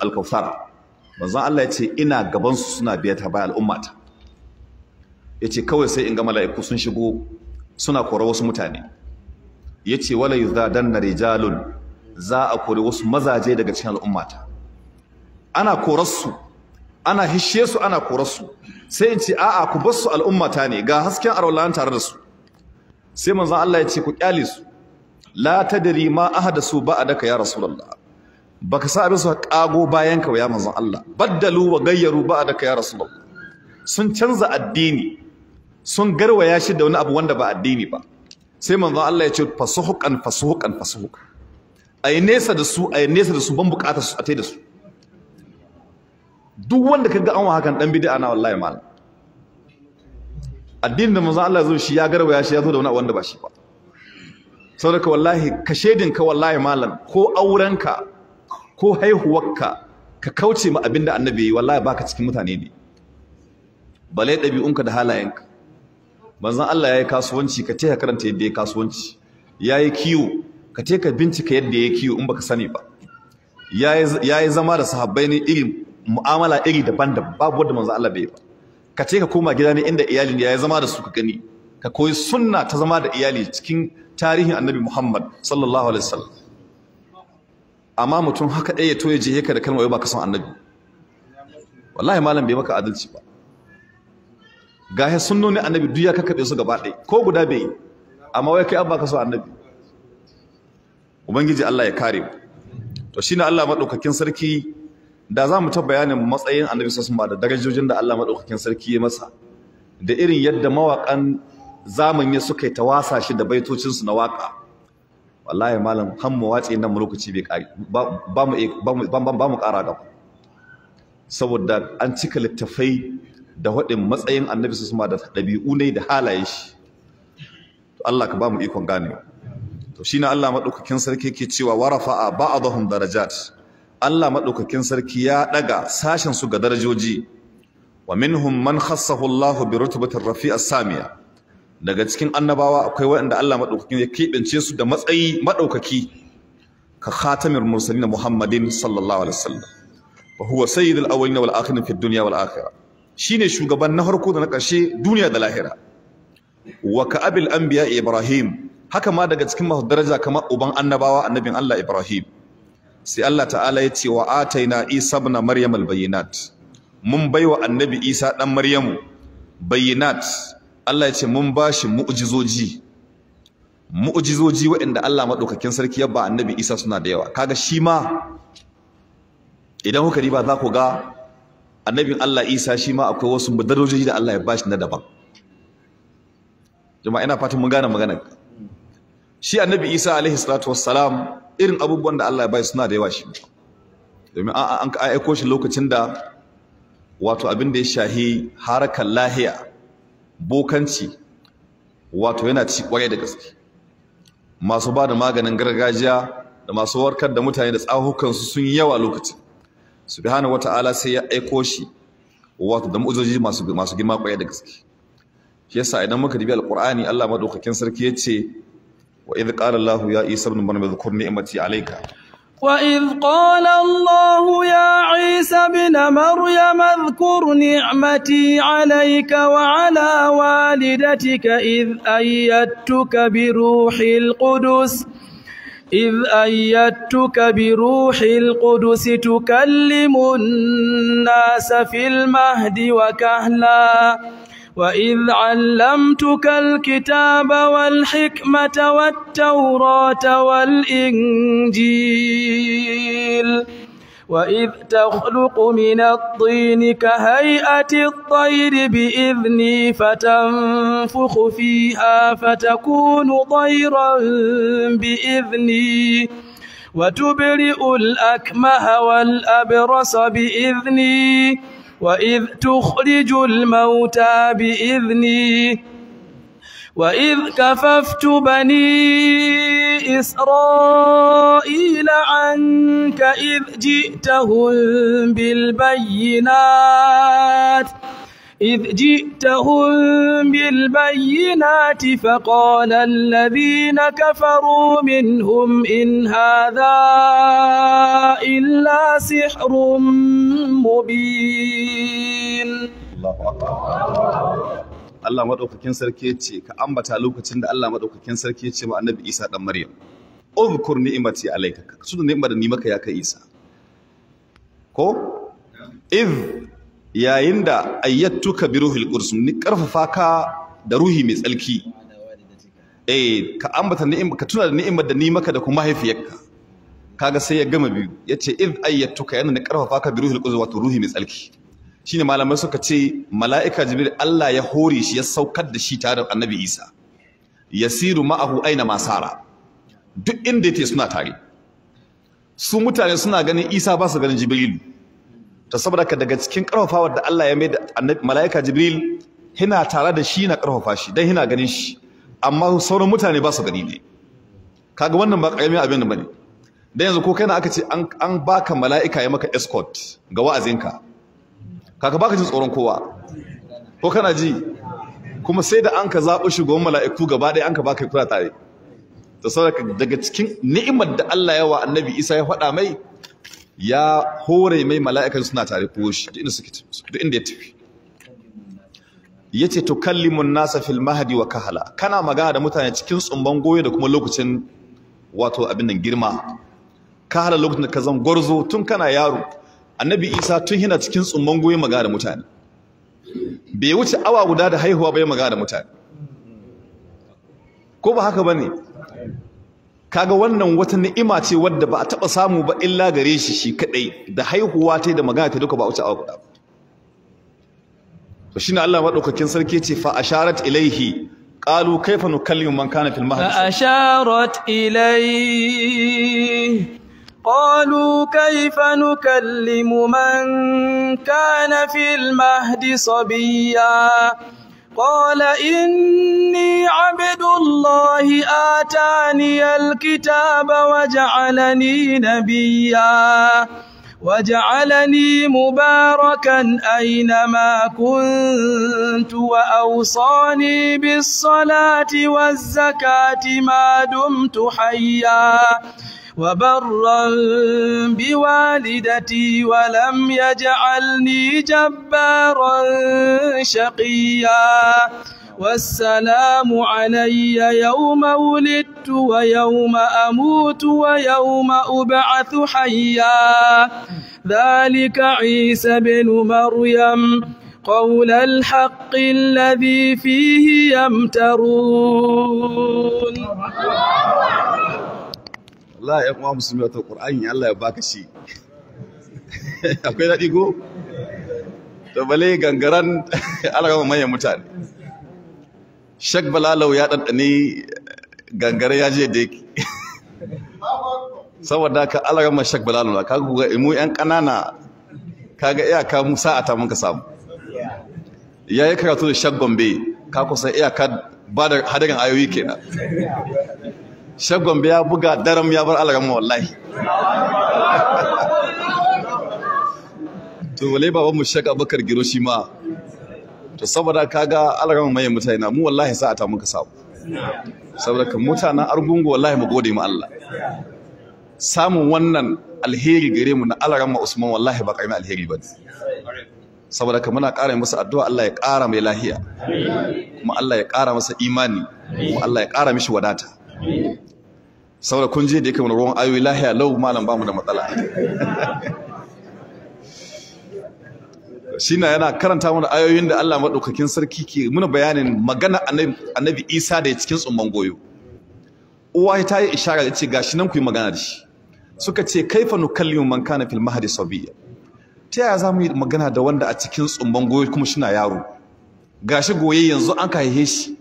alkausara. Manzon Allah ya ce ina gaban su suna biya ta bayan al'ummata. Ya ce kawai sai in ga mala'iku sun shigo suna kora wasu mutane. Ya ce wala yuzadanna rijalun, za a kori wasu mazaje daga cikin al'ummata. Ana korarsu, ana hishe su, ana korarsu. Sai in ce a'a ku bar su, al'ummata ne, ga hasken arwalan tare da su. Sai manzon Allah ya ce ku kyale su, la tadri ma ahadasu ba'daka ya rasulullah, baka sa abin su kago bayan ka ya manzon Allah, baddalu wa gayyaru ba'daka ya rasulullah, sun canza addini, sun garwaya shi da wani abu wanda ba addini ba. Sai manzon Allah ya ce fasuhuqan fasuhuqan fasuhuqan, ai nesa da su, ai nesa da su, ban bukatar su, a tai da su. Duk wanda kaga an wa hakan dan bid'a na wallahi malam. Addinin da manzon Allah zo shi ya garwaya shi ya zo da wani abu wanda ba shi ba. Saboda wallahi ka shedinka wallahi malam, ko aurenka ko haihuwarka ka kauce ma abinda annabi yi, wallahi baka cikin mutane ne. Balai ɗabi'unka da halayenka. Manzon Allah yayi kasuwanci, ka taya karanta yadda yayi kasuwanci. Yayi kiwo, ka taya ka bincika yadda yayi kiwo in baka sani ba. Yayi zama da sahabbai ne irin mu'amala iri daban-daban, babu wanda manzon Allah bai yi ba. Ka ce ka koma gida ne inda iyali ne yayi zama da su ka gani, ka koyi sunna ta zama da iyali cikin tarihin annabi Muhammad sallallahu alaihi wasallam. Amma mutum haka ɗaya to ya je haka da kalma wai baka son annabi, wallahi malam bai maka adalci ba. Gahe sunnoni annabi duk ya kakkabe su gaba ɗaya, ko guda bai yi, amma wai kai an baka son annabi. Ubangiji Allah ya kare mu. To shine Allah madaukakin sarki da za mu ta bayanin matsayin annabi sallallahu alaihi wasallam da darajojin da Allah madaukakin sarki ya masa, da irin yadda mawakan zamani suka yi tawasa shi da baitocin su na waka. Wallahi malam har mu wace nan mu lokaci bai kare ba, mu kara gaba, saboda an cika littafai da waɗin matsayin annabi sallallahu alaihi wasallam da ɗabi'u ne da halayen shi. To Allah ka ba mu ikon ganewa. To shine Allah madaukakin sarki yake cewa warafa'a ba'dahum darajat, Allah madaukakin sarki ya daga sashen su ga darajoji. Wa minhum man khassahu Allahu bi rutbatir rafi'a samiya, daga cikin annabawa akwai waɗanda Allah madaukakin ya keɓance su da matsayi madaukaki, ka khatamir mursalin Muhammadin sallallahu alaihi wasallam, wa huwa sayyidul awwalin wal akhirin fid dunya wal akhirah, shine shugaban na farko da na ƙarshe duniya da lahira. Wa ka abil anbiya Ibrahim, haka ma daga cikin masu daraja kamar uban annabawa annabin Allah Ibrahim. Sai Allah ta'ala ya ce wa ataina Isa ibn Maryam al-bayyinat, mun baiwa annabi Isa dan Maryamu bayyinat. Allah ya ce mun bashi mu'jizoji, mu'jizoji waɗanda Allah madaukakin sarki ya ba annabi Isa suna da yawa. Kaga shi ma idan kuka riba za ku ga annabin Allah Isa shi ma akwai wasu darajoji da Allah ya bashi na daban. Jama'a ina fatan mun gane maganar. Shi annabi Isa alaihi salatu wassalam irin abubuwan da Allah ya bai suna da yawa shi. Domin an aiko shi lokacin da wato abin da ya shahi harakar lahiya, bokanci, wato yana ci kwarai da gaske. Masu ba da maganin gargajiya da masu warkar da mutane da tsahukansu sun yi yawa lokacin. Subhanahu wata'ala sai ya aiko shi wato da mu'ujizoji masu girma kwarai da gaske. Shi yasa idan muka dubi alqur'ani Allah madaukakin sarki yace wa idh qala Allahu ya Isa ibn Maryam dhkur ni'mati alayka. Wa idh qala Allahu ya Isa ibn Maryam dhkur ni'mati alayka wa ala walidatika idh ayyadtuka bi ruhil qudus إذ أيدتك بروح القدس تكلم الناس في المهد وكهلا وإذ علمتك الكتاب والحكمة والتوراة والإنجيل وإذ تخلق من الطين كهيئة الطير بإذني فتنفخ فيها فتكون طيرا بإذني وتبرئ الأكمه والأبرص بإذني وإذ تخرج الموتى بإذني وإذ كففت بني إسرائيل عنك إذ جئتهم بالبينات فقال الذين كفروا منهم إن هذا إلا سحر مبين. الله أكبر. Allah madaukakin sarki yace ka ambata lokacin da Allah madaukakin sarki yace ma Annabi Isa dan Maryam uzkur ni'mati alayka, ka tuna ni'mar da ni maka ya kai Isa. Ko iz yayin da ayyatuka bi ruhil qudus, ni karfafa ka da ruhi mai tsalki, Eh, ka ambata ni'im, ka tuna da ni'imar da ni maka da kuma mahaifiyarka. Kaga sai ya gama biyu, yace iz ayyatuka, yana da karfafa ka bi ruhul qudus, wato ruhi mai tsarki. Shine malamai suka ce mala'ika Jibril Allah ya hore shi, ya saukar da shi tare da Annabi Isa. Yasiru ma'ahu aina masara, duk inda yake suna tare. Su mutane suna ganin Isa, ba su ganin Jibril. Ta saboda ka daga cikin karfafawar da Allah ya mai da mala'ika Jibril hina tare da shi, na karfafa shi dan hina ganin shi, amma sauran mutane ba su gani ne. Kaga wannan ba karamin abin da bane. Dan yanzu ko kai na aka ce an baka mala'ika ya maka escort ga wa'azinka, kaga baka jin tsoron kowa, ko kana ji? Kuma sai da an ka zaɓi shugaban mala'iku gaba ɗaya an ka baka kula tare. To saboda daga cikin ni'imar da Allah ya wa Annabi Isa, ya faɗa mai ya hore mai mala'ikan suna tare ko shi duk inda suke, duk inda ya tafi. Yace tukallimun nasa fil mahdi wa kahala, kana magana da mutane cikin tsumban goyo da kuma lokacin wato abin nan girma. Kahala lokacin da ka zan gwarzo, tun kana yaro. Annabi Isa tun yana cikin tsumban goyo magana da mutane. Bai wuce awa guda da haihuwa bai magana da mutane. Ko ba haka bane? Kaga wannan wata ni'ima ce wadda ba a taba samu ba illa gare shi shi kadai, da haihuwa ta da magana ta duka ba wuce awa guda ba. To shine Allah madaukakin sarki ce fa asharat ilaihi qalu kaifa nukallimu man kana fil mahdi. Fa asharat ilaihi qalu kaifa nukallimu man kana fil mahdi sabiyya. قال إني عبد الله آتاني الكتاب وجعلني نبيا وجعلني مباركا أينما كنت وأوصاني بالصلاة والزكاة ما دمت حيا وبرا بوالدتي ولم يجعلني جبارا شقيا والسلام علي يوم ولدت ويوم أموت ويوم أبعث حيا ذلك عيسى بن مريم قول الحق الذي فيه يمترون. Allah ya kuma musulmi wata Qur'ani Allah ya baka shi. Akwai daɗi ko? To bale gangaran Allah gama manyan mutane. Shek Balalau ya ɗanɗane gangare ya je da yake. Saboda ka Allah gama Shek Balalau na kaga ga mu ƴan ƙanana kaga iyaka mu sa'a ta muka samu. Yayi karatu da Shek Gombe, ka kusa iyaka ba da hadarin ayoyi kenan. Shek Gombe ya buga daram ya bar alaramma wallahi. To wale baban mu Shek Abubakar Giro shi ma. To saboda kaga alaramma mai mutane na mu wallahi sa'a ta muka samu. Saboda kan mutanen Argungu wallahi mu gode mu Allah. Samun wannan alheri gare mu na alaramma Usman wallahi ba karamin alheri ba. Saboda kan muna ƙara masa addu'a Allah ya ƙara mai lahiya. Kuma Allah ya ƙara masa imani. Kuma Allah ya ƙara mishi wadata. Saboda kun je da yake ruwan ayoyi lahiya lau malam bamu da matsala. Shine yana karanta mana ayoyin da Allah madaukakin sarki ke muna bayanin magana Annabi Isa da ya cikin tsumman goyo. Uwa ta yi ishara da ce gashi nan ku yi magana da shi. Suka ce kaifa nukallimu man kana fil mahdi sabiyya. Ta yaya za mu yi magana da wanda a cikin tsumman goyo kuma shina yaro? Gashi goye yanzu an ka haihe shi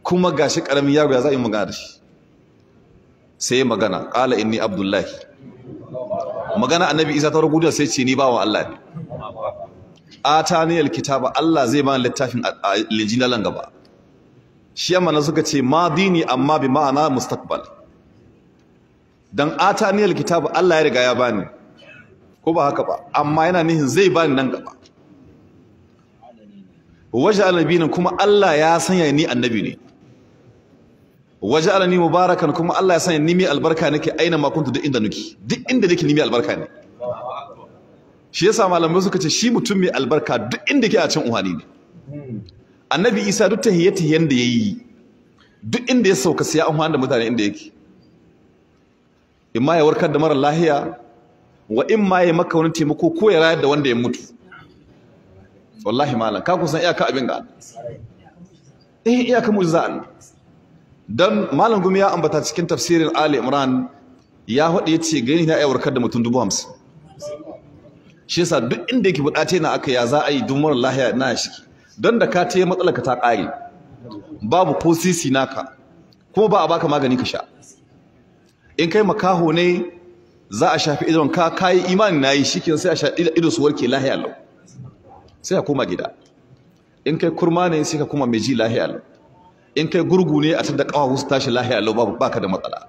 kuma gashi karamin yaro, ya za a yi magana da shi? Sai magana qala inni abdullahi. Magana Annabi Isa ta rubuta sai ce ni bawan Allah ne. Atani alkitaba, Allah zai bani littafin linjila lan gaba. Shi amma na suka ce madini amma bi ma'ana mustaqbal. Dan atani alkitaba Allah ya riga ya bani. Ko ba haka ba, amma yana nihin zai bani nan gaba. Waja'al nabiyyan, kuma Allah ya sanya ni annabi ne. Waja'alani mubarakan, kuma Allah ya sanya ni mai albarka nake aina ma kuntu, duk inda nake, duk inda nake ni mai albarka ne. Shi yasa malamai suka ce shi mutum mai albarka duk inda yake a cin uhani ne. Annabi Isa duk tahiyyatiyan da yayi, duk inda ya sauka sai ya amfana da mutane inda yake. Imma ya warkar da mara lahiya, wa imma ya maka wani taimako ko ya rayar da wanda ya mutu. Wallahi malam ka kusan iyaka abin ga. Eh iyaka mu'jiza Allah. Dan Malam Gumi ya ambata cikin tafsirin Ali Imran ya faɗi ya ce gani na iya warkar da mutum 50,000. Shi yasa duk inda yake buɗace na aka ya za a yi duk mara lahiya na shiki. Don da ka ta yi matsalar ka ta ƙare. Babu ko sisi naka kuma ba a baka magani ka sha. In kai makaho ne za a shafi idon ka kayi imani nayi shikenan sai a sha ido su warke lahiya lau. Sai ka koma gida. In kai kurma ne sai ka koma mai ji lahiya lau. In kai gurgu ne a tada kawahu su tashi lahiya lau babu baka da matsala.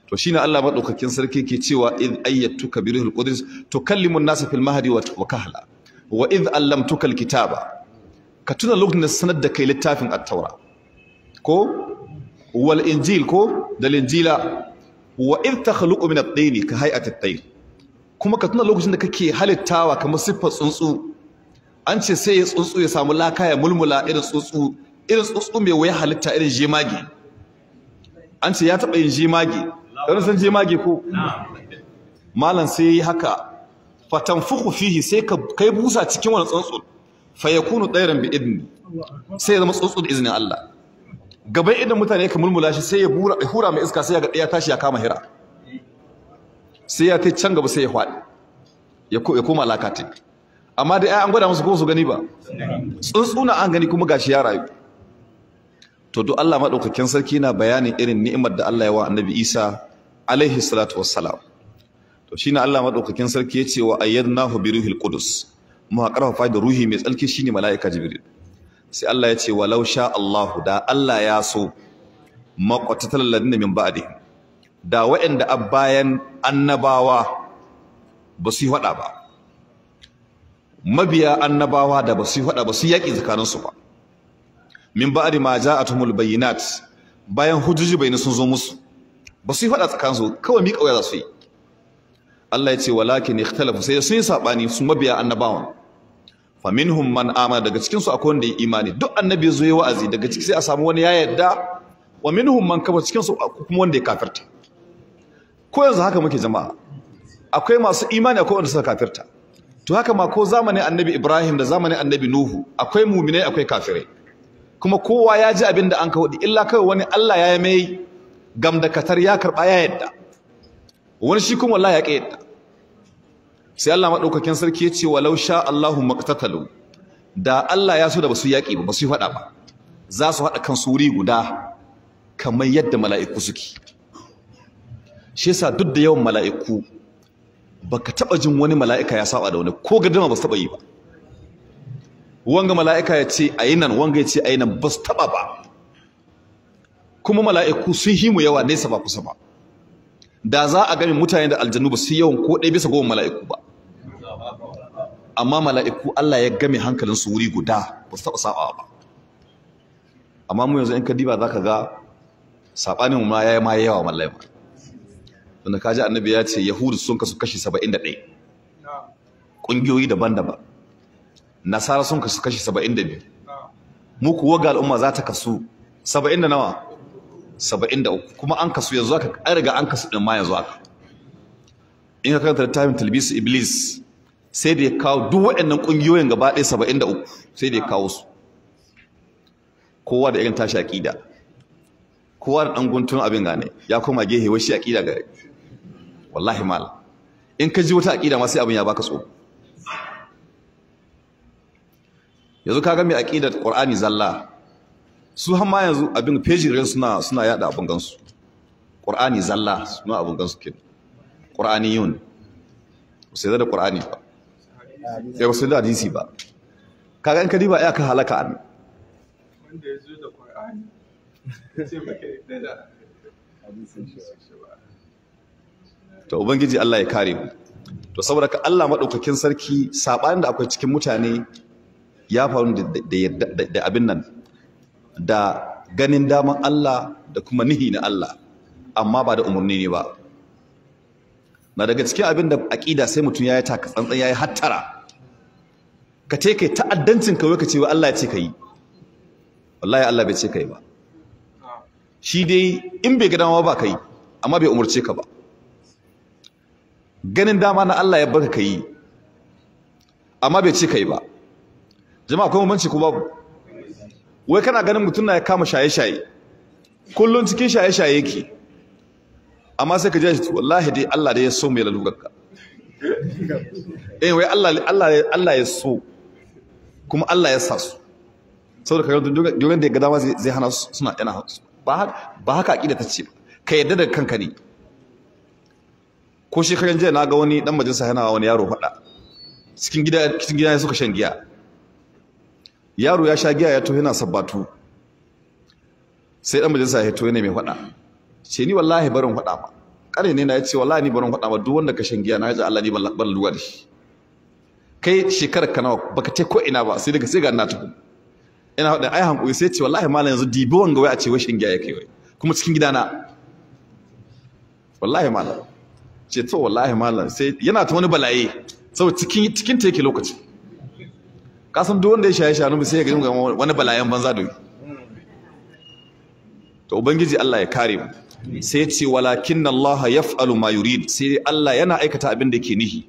To shine Allah madaukakin sarki ke cewa id ayyatuka bi ruhil qudus tukallimu an-nasa fil mahdi wa kahla wa id allamtuka al-kitaba. Ka tuna lokacin da sanar da kai littafin at-taura ko wal injil ko da linjila wa id takhluqu min at-tin ka hay'ati at-tayr. Kuma ka tuna lokacin da kake halittawa kamar siffar tsuntsu. An ce sai ya tsuntsu ya samu laka ya mulmula irin tsuntsu, irin tsuntsu mai waya halitta irin jemage. An ce ya taba yin jemage. Dan san jemage ko? Malam sai yi haka fatanfukhu fihi sai ka kai busa cikin wannan tsuntsun fa yakunu tayran bi idni, sai ya zama tsuntsu da izinin Allah. Gaban idan mutane ka mulmula shi sai ya hura mai iska sai ya ga ya tashi ya kama hira. Sai ya tai can gaba sai ya faɗi ya koma lakati. Amma dai ai an gwada musu ko su gani ba. Tsuntsuna an gani kuma gashi ya rayu. To duk Allah madaukakin sarki na bayanin irin ni'imar da Allah ya wa Annabi Isa alaihi salatu wassalam. To shine Allah madaukakin sarki ya ce wa ayyadnahu bi ruhil qudus. Mu karfafa da ruhi mai tsarki shine mala'ika Jibril. Sai Allah ya ce walau sha Allahu, da Allah ya so maqatatal ladina min ba'dihim, da waɗanda abbayan annabawa ba su yi faɗa ba, mabiya annabawa da ba su yi faɗa ba su yaƙi tsakaninsu ba, min ba'di ma ja'atuhumul bayyinat, bayan hujjoji bayani sun zo musu ba su yi faɗa tsakaninsu, kawai miƙa wuya za su yi. Allah ya ce walakin ikhtalafu, sai sun yi sabani su mabiya annabawan. Fa minhum man amana, daga cikin su akwai wanda ya imani, duk annabi ya zo ya wa'azi daga ciki sai a samu wani ya yadda, wa minhum man kafa, cikin su kuma wanda ya kafirta. Ko yanzu haka muke jama'a, akwai masu imani akwai wanda suka kafirta. To haka ma ko zamanin annabi Ibrahim da zamanin annabi Nuhu akwai muminai akwai kafirai, kuma kowa ya ji abin da an ka hudu, illa kawai wani Allah ya yi mai gamdakatar ya karba ya yadda, wani shi kuma wallahi ya ƙi yadda. Sai Allah madaukakin sarki ya ce walau sha Allahu maqtatalu, da Allah ya so da basu yaƙi ba, basu faɗa ba, za su haɗa kansu wuri guda kamar yadda mala'iku suke. Shi yasa duk da yawan mala'iku baka taba jin wani mala'ika ya saba da wani ko gaddama ba su taba yi ba. Wanga mala'ika ya ce ayi nan, wanga ya ce ayi nan, ba su taba ba. Kuma mala'iku sun himu yawa nesa ba kusa ba. Da za a gami mutane da aljannu ba su yawan ko ɗaya bisa goma mala'iku ba. Amma mala'iku Allah ya game hankalinsu wuri guda ba su taɓa saɓawa ba. Amma mu yanzu in ka diba za ka ga saɓanin ma ya yi ma yawa mallai ma. Tunda ka ji annabi ya ce Yahudu sun kasu kashi 71, ƙungiyoyi daban-daban. Nasara sun kasu kashi 72. Mu kuwa ga al'umma za ta kasu 70 da nawa? 73. Kuma an kasu yanzu aka an riga an kasu din ma yanzu aka. In ka karanta littafin Talbisu Iblis sai da ya kawo duk waɗannan ƙungiyoyin gaba ɗaya 73 sai da ya kawo su. Kowa da irin tashi aƙida. Kowa da ɗan guntun abin gane ya koma gehe wai shi aƙida gare. Wallahi mal. In ka ji wata aƙida ma sai abin ya baka tsoro. Yanzu ka ga mai aƙidar Qur'ani zalla. Su har ma yanzu abin fejirin suna yada abin gansu. Qur'ani zalla suna abin gansu kenan. Qur'aniyun. Sai da Qur'ani ba. Sai ba da hadisi ba. Kaga in ka diba ya ka halaka an. Wanda ya zo da Qur'ani sai baka yarda da hadisin shi ba. To ubangiji Allah ya kare mu. To saboda ka Allah madaukakin sarki sabanin da akwai cikin mutane ya faru da abin nan da ganin daman Allah da kuma nihi na Allah, amma ba da umarni ne ba. Na daga cikin abin da aƙida sai mutum ya yi taka tsantsan ya yi hattara. Ka ce kai ta'addancin ka wai ka ce wa Allah ya ce ka yi. Wallahi Allah bai ce ka yi ba. Shi dai in bai ga dama ba ka yi, amma bai umarce ka ba. Ganin dama na Allah ya baka ka yi, amma bai ce ka yi ba. Jama'a akwai bambanci ko babu? Wai kana ganin mutum na ya kama shaye-shaye, Kullun cikin shaye-shaye yake, amma sai ka ji shi wallahi dai Allah dai ya so mai lalurarka. Eh wai Allah Allah Allah ya so kuma Allah ya sa su. Saboda kaga duk da ya ga dama zai hana su suna yana su. Ba haka aqida ta ce ba. Ka yadda da kanka ne. Ko shekaran jiya na ga wani dan majalisa yana wani yaro faɗa. Cikin gida ya suka shan giya. Yaro ya sha giya ya to yana sabbatu. Sai dan majalisa ya to yana mai faɗa. Ce ni wallahi barin faɗa ma. Kare ne na ya ce wallahi ni barin faɗa ma duk wanda ka shan giya na ji Allah ni ban lura da shi. Kai shekarar ka nawa baka ce ko ina ba sai daga sai ga na tafi. Ina faɗa ai hankuri sai ce wallahi malam yanzu dibi wanga wai a ce wai shan giya yake wai kuma cikin gidana. Wallahi malam. Ce to wallahi malam sai yana ta wani balaye saboda cikin ta yake lokaci. Ka san duk wanda ya shaye shanu sai ya ga wani balayen banza da to ubangiji Allah ya kare mu. Sai ce walakin Allah yaf'alu ma yurid, sai Allah yana aikata abin da yake nihi.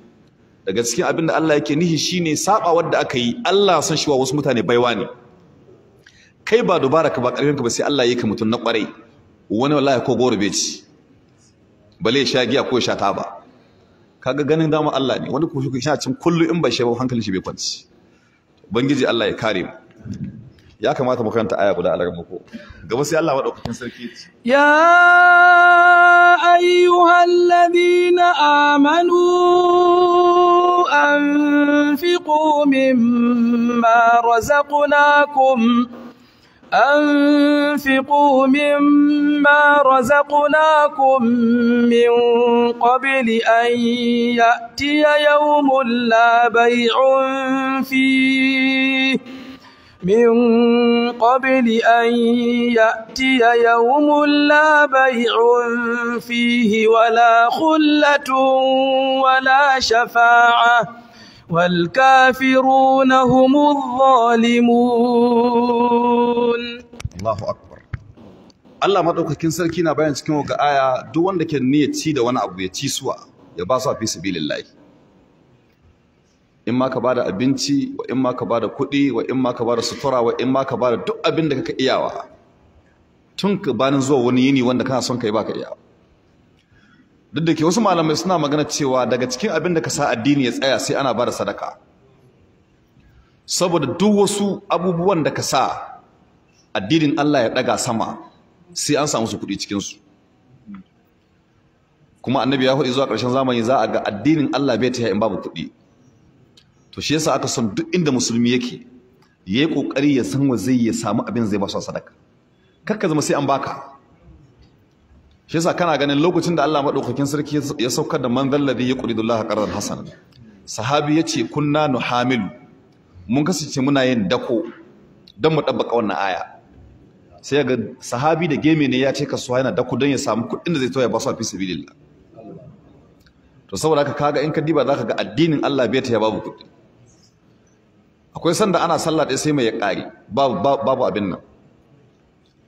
Daga cikin abin da Allah yake nihi shine saba wanda aka yi, Allah san shi wa wasu mutane baiwa ne. Kai ba dubara ka ba karfin ka ba sai Allah yake mutun na kwarai. Wani wallahi ko goro bai ci, bale sha giya ko sha taba. Kaga ganin dama Allah ne. Wani ko shi cin kullu in ba shi ba hankalin shi bai kwanci. Ubangiji Allah ya kare mu. Ya kamata mu karanta aya guda a ko gaba sai Allah madaukakin sarki ya ayyuhal ladina amanu anfiqu mimma razaqnakum أنفقوا مما رزقناكم من قبل أن يأتي يوم لا بيع فيه من قبل أن يأتي يوم لا بيع فيه ولا خلة ولا شفاعة والكافرون هم الظالمون. Allahu akbar. Allah madaukakin sarki na bayan cikin wata aya duk wanda ke niyyar ci da wani abu ya ci suwa ya ba su fi sabilillah. In ma ka bada abinci, wa in ma ka bada kuɗi, wa in ma ka bada sutura, wa in ma ka bada duk abin da kaka iyawa tun ka banin zuwa wani yini wanda kana son kai baka iyawa. Duk da ke wasu malamai suna magana cewa daga cikin abin da ka sa addini ya tsaya sai ana bada sadaka. Saboda duk wasu abubuwan da ka sa addinin Allah ya daga sama sai an samu su kuɗi cikin su. Kuma annabi ya faɗi zuwa ƙarshen zamani za a ga addinin Allah bai ta in babu kuɗi. To shi yasa aka son duk inda musulmi yake yayi kokari ya san wa zai ya samu abin zai ba su sadaka. Kar ka zama sai an baka. Shi yasa kana ganin lokacin da Allah madaukakin sarki ya saukar da man zalladhi yuqridullaha qardan hasanan, sahabi yace kunna nuhamilu, mun kasance muna yin dako don mu dabbaka wannan aya. Sai ga sahabi da geme ne ya ce kasuwa yana dako don ya samu kuɗin da zai toya ba su fi sabilillah. To saboda haka kaga in ka diba zaka ga addinin Allah bai ta ya babu kuɗi. Akwai sanda ana sallah ɗaya sai mai ya ƙare babu abin nan.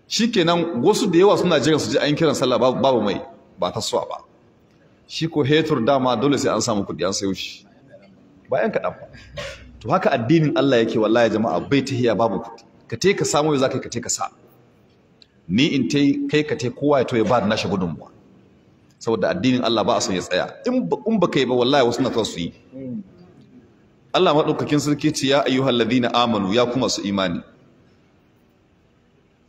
Shikenan wasu da yawa suna jiran su ji an kiran sallah babu mai ba ta suwa ba. Shi ko hetur dama dole sai an samu kuɗi an sayo shi bayan kaɗan ba. To haka addinin Allah yake wallahi jama'a bai tahiya babu kuɗi. Ka te ka samu za ka ka te ka sa. Ni in te kai ka te kowa ya to ya ba da nashi gudunmuwa. Saboda addinin Allah ba a son ya tsaya. In ba kai ba wallahi wasu na su yi. Allah maɗaukakin sarki ce ya ayyuhal ladina amanu, ya kuma su imani.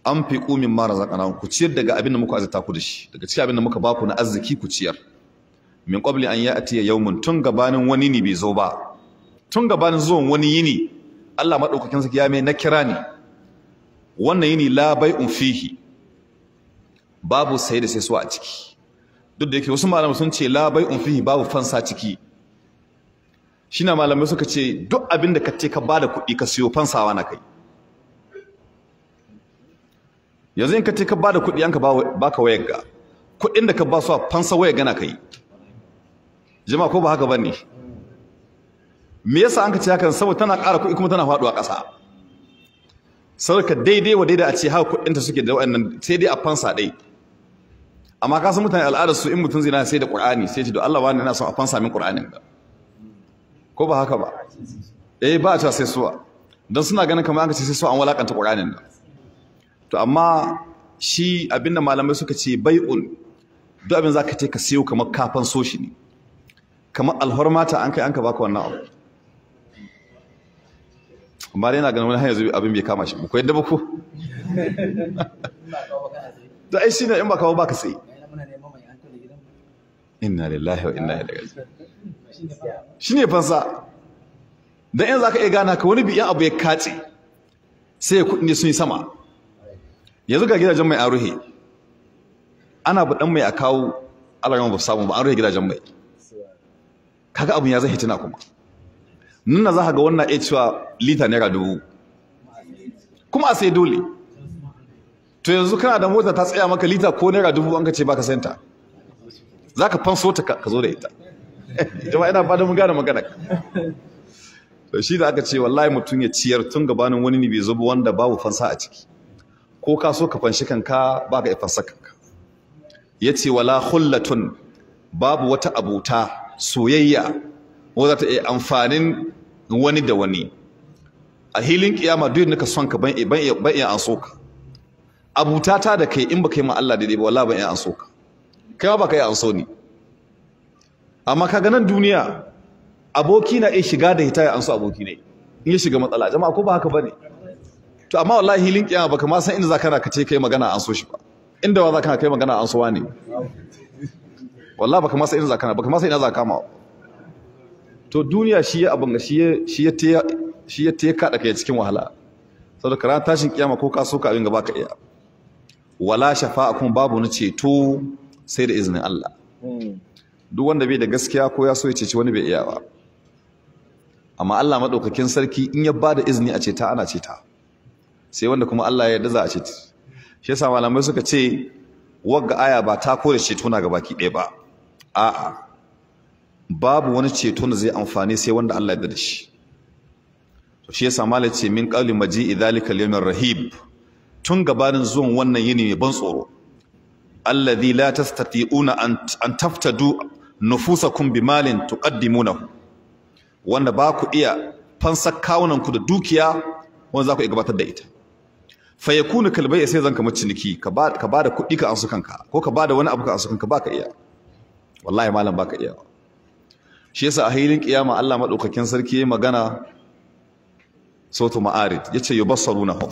An fi ƙumin mara zaƙana, ku ciyar daga abin da muka azurta ku da shi, daga cikin abin da muka baku na arziki ku ciyar. Min qabli an ya'ti yawmun, tun gabanin wani ne bai zo ba. Tun gabanin zuwan wani yini, Allah maɗaukakin sarki ya mai na kira ne. Wannan yini la bai'un fihi, babu sai da sai suwa a ciki. Duk da yake wasu malamai sun ce la bai'un fihi babu fansa ciki. Shi na malamai suka ce duk abin da ka ce ka bada kuɗi ka siyo fansawa na kai. Yanzu in ka ce ka bada kuɗi an ka baka wayar ga kuɗin da ka ba su a fansa wayar gana kai. Jama'a ko ba haka bane? Me yasa an ka ce hakan? Saboda tana ƙara kuɗi kuma tana faɗuwa ƙasa. Saboda daidai wa daidai a ce haka kuɗinta suke da waɗannan sai dai a fansa ɗai. Amma ka san mutane al'adar su in mutum zai na sai da Qur'ani sai ce to Allah wani ina son a fansa min Qur'anin ba. Ko ba haka ba? Eh ba a cewa sai suwa. Don suna ganin kamar an ka ce sai suwa an walakanta Qur'anin nan. To amma shi abinda malamai suka ce bai'un duk abin zaka ce ka siyo kamar kafan soshi ne, kamar alhormata an kai an ka baka wannan abu. Amma dai ina ganin wani hanyar zubi abin bai kama shi ba ko yadda ba ko da ai shine in ba kawo baka sai. Inna lillahi wa inna ilaihi raji'un. Shine fansa. Dan in zaka iya gana ka wani biyan abu ya kace sai kudin ne sun yi sama. Yanzu ga gidajen mai an ruhe, ana buɗan mai a kawo alaran ba samu ba, an ruhe gidajen mai. Kaga abun ya zai hitina kuma. Nuna za ka ga wannan iya cewa lita ₦1000 kuma a sai dole. To yanzu kana da mota ta tsaya maka lita ko ₦1000 an ka ce baka santa, za ka fanso ta ka zo da ita. Jama'a ina fatan mun gane magana. To shi da aka ce wallahi mutum ya ciyar tun gabanin wani ne bai zo ba wanda babu fansa a ciki. Ko ka so ka fanshi kanka ba ka iya fansa kanka. Yace wala khullatun, babu wata abuta soyayya wanda za ta iya amfanin wani da wani. A hilin kiyama duk nika son ka ban iya an so ka. Abuta ta da kai in baka yi ma Allah daidai ba wallahi ban iya an so ka. Kai ma baka iya an so ni. Amma kaga nan duniya aboki na iya shiga da hita ya an so aboki ne in ya shiga matsala. Jama'a ko ba haka bane? To amma wallahi hilin kiyama baka ma san inda zaka na kace kai magana an so shi ba. Inda wa zaka kai magana an so wani. Wallahi baka ma san inda zaka na, baka ma san ina zaka kama. To duniya shi ya abin shi ya te kada kai cikin wahala. Saboda karan tashin kiyama ko ka so ka abin gaba ka iya. Wala shafa'a kuma babu ni ceto sai da izinin Allah. Duk wanda bai da gaskiya ko ya so ya ceci wani bai iya ba. Amma Allah madaukakin sarki in ya bada izini a ceta ana ceta. Sai wanda kuma Allah ya yarda za a ceta. Shi yasa malamai suka ce wagga aya ba ta kore ceto na gabaki ɗaya ba. A'a, babu wani ceto da zai amfani sai wanda Allah ya yarda da shi. To shi yasa malai ce min qawli maji'i dhalika al-yawmir rahib, tun gabanin zuwan wannan yini mai ban tsoro, alladhi la tastati'una an taftadu nufusakum bimalin tuqaddimunahu, wanda ba ku iya fansar kawunan ku da dukiya wanda za ku iya gabatar da ita. Fa yakunu kalbai sai zan kamar ciniki, ka ba da kuɗi ka ansu kanka, ko ka ba da wani abu ka ansu kanka, ba ka iya. Wallahi malam ba ka iya. Shi yasa a hilin kiyama Allah madaukakin sarki yayi magana sautu ma'arid yace yubassarunahum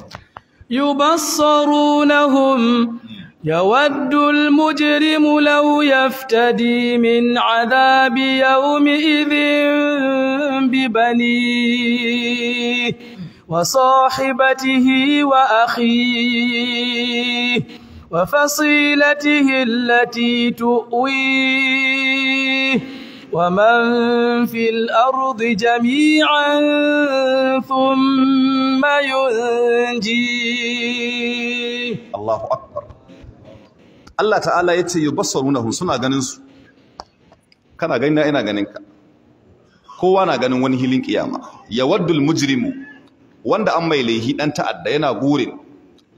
yubassarunahum yawaddu al-mujrimu law yaftadi min adhabi yawmi'idhin bibanihi wa sahibatihi wa akhihi wa fasilatihi allati tu'wihi ومن في الأرض جميعا ثم ينجيه. Allahu akbar. Allah ta'ala yace yubassarunahum, suna ganin su. Kana gani na ina ganin ka. Kowa na ganin wani hilin kiyama. Yawaddul mujrimu, wanda an mai laihi dan ta'adda yana gurin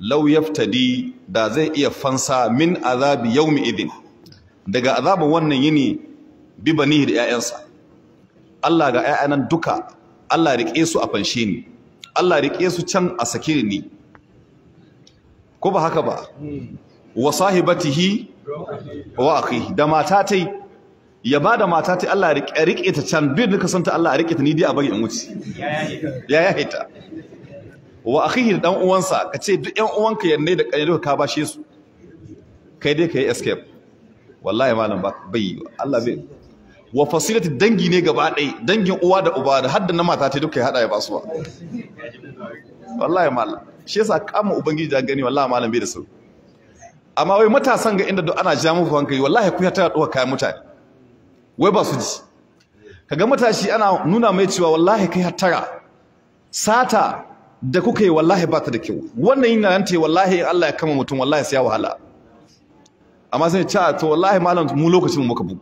law yaftadi, da zai iya fansa min azabi yawmi idin, daga azabin wannan yini, bi banihi da ƴaƴansa. Allah ga ƴaƴanan duka, Allah rike su a fanshe ni, Allah rike su can a sake ni. Ko ba haka ba? Wa sahibatihi wa akhihi, da mata tai, ya bada mata tai, Allah rike ta can, duk duka santa Allah rike ta, ni dai a bari in wuce. Ya yahe ta. Wa akhihi, da dan uwansa, kace duk ƴan uwanka yanne da kai duka ka bashe su, kai dai kai escape. Wallahi malam ba bai Allah bai. Wa fasilati, dangi ne gaba ɗaya, dangin uwa da uba da hadda na mata ta duka ya hada ya basuwa. Wallahi malam shi yasa kama ubangiji da gani wallahi malam bai da su. Amma wai matasan ga inda duk ana ja muku hankali wallahi ku ya tara duka kayan mutane wai ba su ji. Kaga matashi ana nuna mai cewa wallahi kai hattara, sata da kuka yi wallahi ba ta da kyau, wannan yin nan te wallahi in Allah ya kama mutum wallahi sai ya wahala. Amma sai ce to wallahi malam mu lokacin mu muka bugu.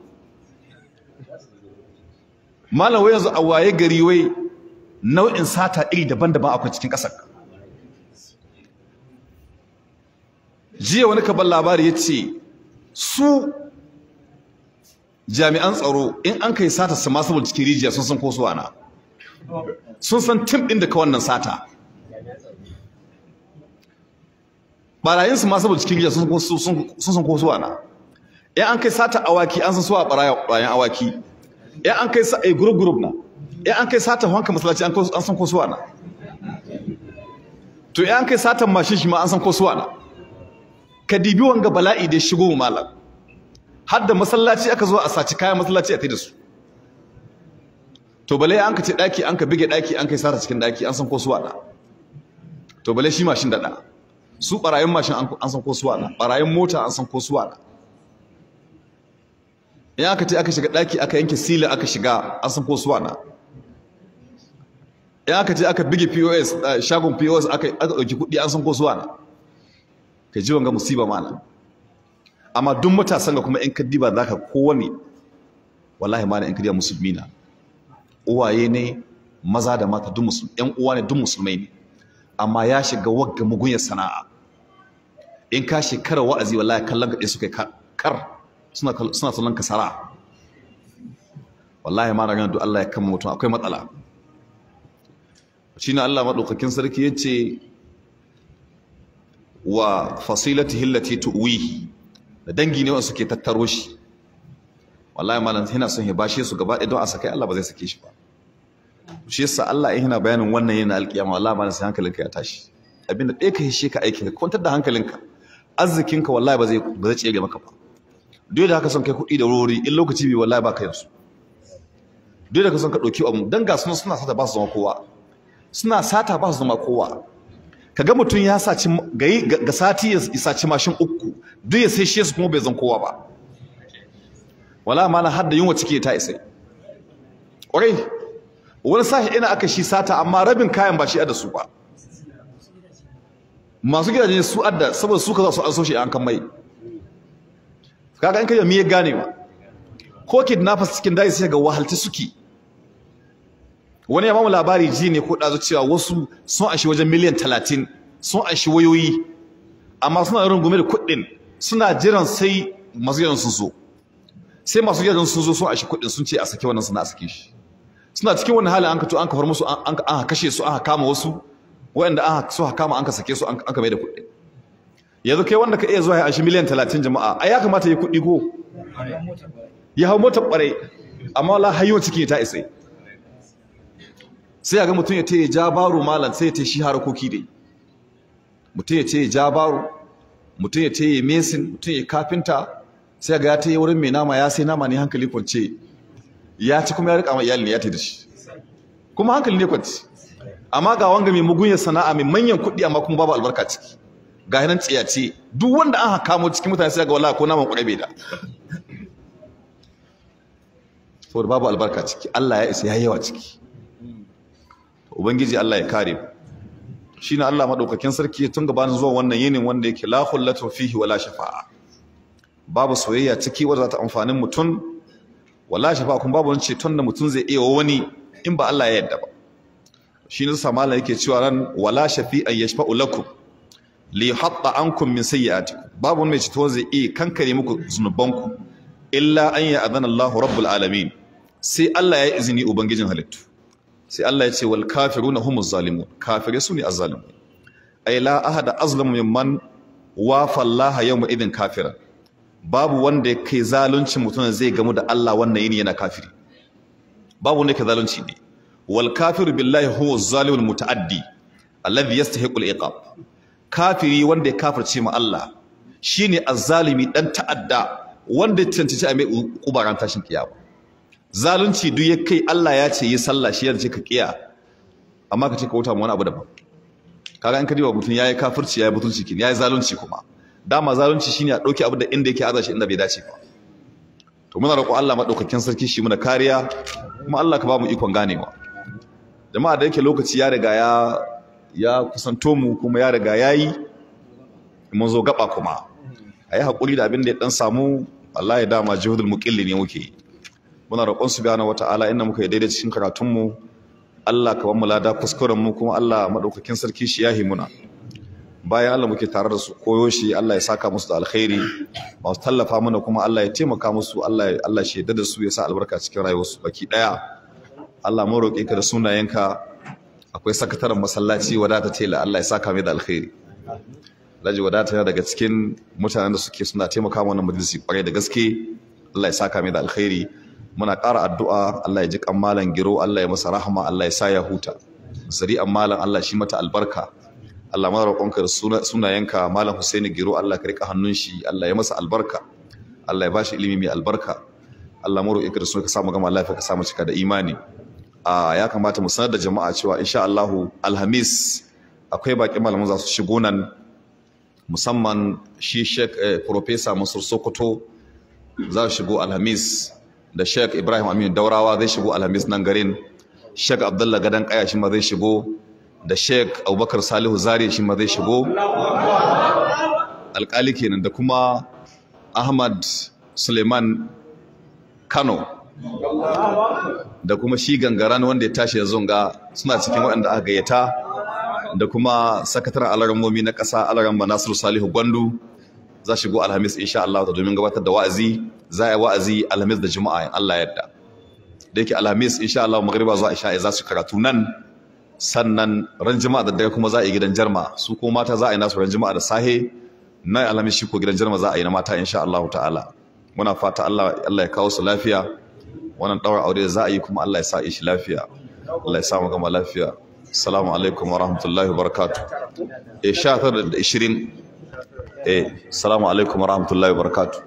Malam wai yanzu a waye gari wai nau'in sata iri daban-daban akwai cikin ƙasar. Jiya wani kaban labari ya ce su jami'an tsaro in an kai sata su masu cikin rijiya sun san ko su ana. Sun san tim ɗin da ka wannan sata. Barayin su ma saboda cikin gida sun san ko suwa na. In an kai sata awaki an san suwa barayin awaki. In an kai sa group group na. In an kai sata wanka masallaci an san ko suwa na. To in an kai satan mashin shi ma an san ko suwa na. Ka dibi wanga bala'i da shigo malam. Har da masallaci aka zo a saci kayan masallaci a tai da su. To bale an ka ce daki an ka bige daki an kai sata cikin daki an san ko suwa na. To bale shi mashin dada. Su barayin mashin an san ko suwa na, barayin mota an san ko suwa na. In aka ce aka shiga daki aka yanke sila aka shiga an san ko suwa na. In aka ce aka bige POS, shagon POS aka dauki kuɗi an san ko suwa na. Ka ji wanga musiba malam. Amma duk matasan ga kuma in ka diba zaka kowane wallahi malam in ka diba musulmi na. Uwaye ne maza da mata duk musulmi, ƴan uwa ne duk musulmai ne. Amma ya shiga wagga mugunyar sana'a. In ka shekara wa'azi wallahi kallon ka suka kar suna kallon ka sara. Wallahi ma ranar duk Allah ya kama mutum akwai matsala. Shine Allah madaukakin sarki yace wa fasilatihi allati tuwihi, da dangi ne wanda suke tattaro shi. Wallahi malam yana son ya bashe su gaba ɗaya don a sakai Allah ba zai sake shi ba. Shi yasa Allah in yana bayanin wannan yana alƙiyama wallahi malam sai hankalinka ya tashi. Abinda ɗaya ka hishe ka aikin ka kwantar da hankalinka, arzikinka wallahi ba zai tsere maka ba. Duk da haka son kai kuɗi da wuri in lokaci bai wallahi ba ka yansu. Duk da ka son ka ɗauki abu dan ga suna sata ba su zama kowa. Suna sata ba su zama kowa. Kaga mutum ya saci ga sati ya saci mashin 3 duk ya sai shi su kuma bai zan kowa ba. Wallahi malam har da yunwa ciki ta isa. Ƙwarai wani sashi ina aka shi sata amma rabin kayan ba shi adda su ba. Masu gidaje su adda saboda su ka za su an so shi an kan mai. Kaga in kai me ya gane ba. Ko kidnappers cikin daji sai ga wahalta suke. Wani ya bamu labari ji ne ko dazu cewa wasu sun ashi wajen miliyan 30 sun ashi wayoyi amma suna rungume da kuɗin suna jiran sai masu gidajen sun zo. Sai masu gidajen sun zo sun ashi kuɗin sun ce a sake wannan suna a sake shi. Suna cikin wani halin an ka to an ka far musu an kashe su an kama wasu waɗanda an so kama an ka sake su an ka mai da kuɗi. Yanzu kai wanda ka iya zuwa ya anshi miliyan 30 jama'a ai ya kamata ya kuɗi ko ya hau motar ƙwarai, amma wallahi hayyuwa ciki ta isa. Sai ga mutum ya ce ya ja baro malam sai ya ce shi harkoki dai. Mutum ya ce ya ja baro, mutum ya ce ya mesin, mutum ya kafinta, sai ga ya ta yi wurin mai nama ya sai nama ne hankali kwance. Ya ci kuma ya rika ma iyali ne ya tafi da shi. Kuma hankali ne kwance. Amma ga wanga mai mugunyar sana'a mai manyan kuɗi amma kuma babu albarka ciki. Ga hinan tsiyace duk wanda an kamo cikin mutane sai ga wallahi ko naman ƙwarai bai da. Saboda babu albarka ciki, Allah ya isa ya yawa ciki. Ubangiji Allah ya kare mu. Shine Allah madaukakin sarki tun gabanin zuwa wannan yinin wanda yake la khullatu fihi wala shafa'a. Babu soyayya ciki wanda za ta amfanin mutum, wala shafa'a kuma babu wani ceton da mutum zai iya wani in ba Allah ya yarda ba. Shi ne sa malam yake cewa ran wala shafi'an yashfa'u lakum li hatta ankum min sayyi'atikum. Babu wani mai ceto zai iya kankare muku zunubanku illa an ya'adana Allahu rabbul alamin. Sai Allah ya yi izini ubangijin halittu. Sai Allah ya ce wal kafiruna humuz zalimun. Kafirai su ne azzalimun. Ay la ahada azlamu mimman wafa Allah yawma idin kafiran. Babu wanda ya kai zalunci mutum zai gamu da Allah wannan yini yana kafiri. Babu wanda yake zalunci ne. Wal kafiru billahi huwa zalimul mutaaddi alladhi yastahiqu al iqab. Kafiri wanda ya kafirce ma Allah shine azzalimi dan ta'adda wanda ya cancanci a mai kubaran tashin kiyama. Zalunci duk ya kai Allah ya ce yi sallah shi ya ce ka kiya amma ka ce ka wuta mu wani abu daban. Kaga in ka diba mutum yayi kafirci yayi butulci kin yayi zalunci kuma. Dama zalunci shine a dauki abu da inda yake aza shi inda bai dace ba. To muna roƙo Allah madaukakin sarki shi muna kariya kuma Allah ka ba mu ikon ganewa. Jama'a da yake lokaci ya riga ya kusanto mu kuma ya riga yayi mun zo gaba kuma. Ayi hakuri da abin da ya dan samu, wallahi dama juhudul muqilli ne muke yi. Muna roƙon subhanahu wataala inda muka yi daidai cikin karatun mu, Allah ka ba mu lada kuskuren mu kuma Allah madaukakin sarki shi yahi muna. Bayan Allah muke tare da su koyo shi, Allah ya saka musu da alkhairi, masu tallafa mana kuma Allah ya taimaka musu, Allah shi yarda da su ya sa albarka cikin rayuwarsu baki daya. Allah mu roƙe ka da sunayenka. Akwai sakataren masallaci wadata tela, Allah ya saka mai da alkhairi. Alhaji Wadata yana daga cikin mutanen da suke suna taimaka wannan majalisi kwarai da gaske. Allah ya saka mai da alkhairi. Muna ƙara addu'a Allah ya ji kan Malam Giro, Allah ya masa rahama, Allah ya sa ya huta. Zuri'an Malam Allah shi mata albarka. Allah muna roƙonka da sunayenka, Malam Husaini Giro Allah ka rika hannun shi, Allah ya masa albarka. Allah ya bashi ilimi mai albarka. Allah mu roƙe ka da sunan ka samu gama lafiya, ka samu cika da imani. A ya kamata mu sanar da jama'a cewa insha Allahu Alhamis akwai baƙin malaman za su shigo nan, musamman shi Sheikh Professor Mansur Sokoto za su shigo Alhamis, da Sheikh Ibrahim Aminu Daurawa zai shigo Alhamis nan garin, Sheikh Abdullah Gadan Kaya shi ma zai shigo, da Sheikh Abubakar Salihu Zare shi ma zai shigo, alƙali kenan, da kuma Ahmad Suleiman Kano, da kuma shi gangaran wanda ya tashi yanzu ga suna cikin waɗanda aka gayyata, da kuma sakataren alarammomi na ƙasa Alaramma Nasiru Salihu Gwandu za shigo Alhamis insha Allah domin gabatar da wa'azi. Za a yi wa'azi Alhamis da Juma'a in Allah yadda. Da yake Alhamis insha Allah magriba zuwa isha za su karatu nan, sannan ran Juma'a da dare kuma za a yi gidan Jarma, su ko mata za a yi nasu ran Juma'a da sahe nan, Alhamis shi ko gidan Jarma za a yi na mata insha Allah ta'ala. Muna fata Allah Allah ya kawo su lafiya. Wannan daura aure za a yi kuma Allah ya sa shi lafiya, Allah ya sa mu gama lafiya. Assalamu alaikum wa rahmatullahi wa barakatuh. 19 da 20. Assalamu alaikum wa rahmatullahi wa barakatuh.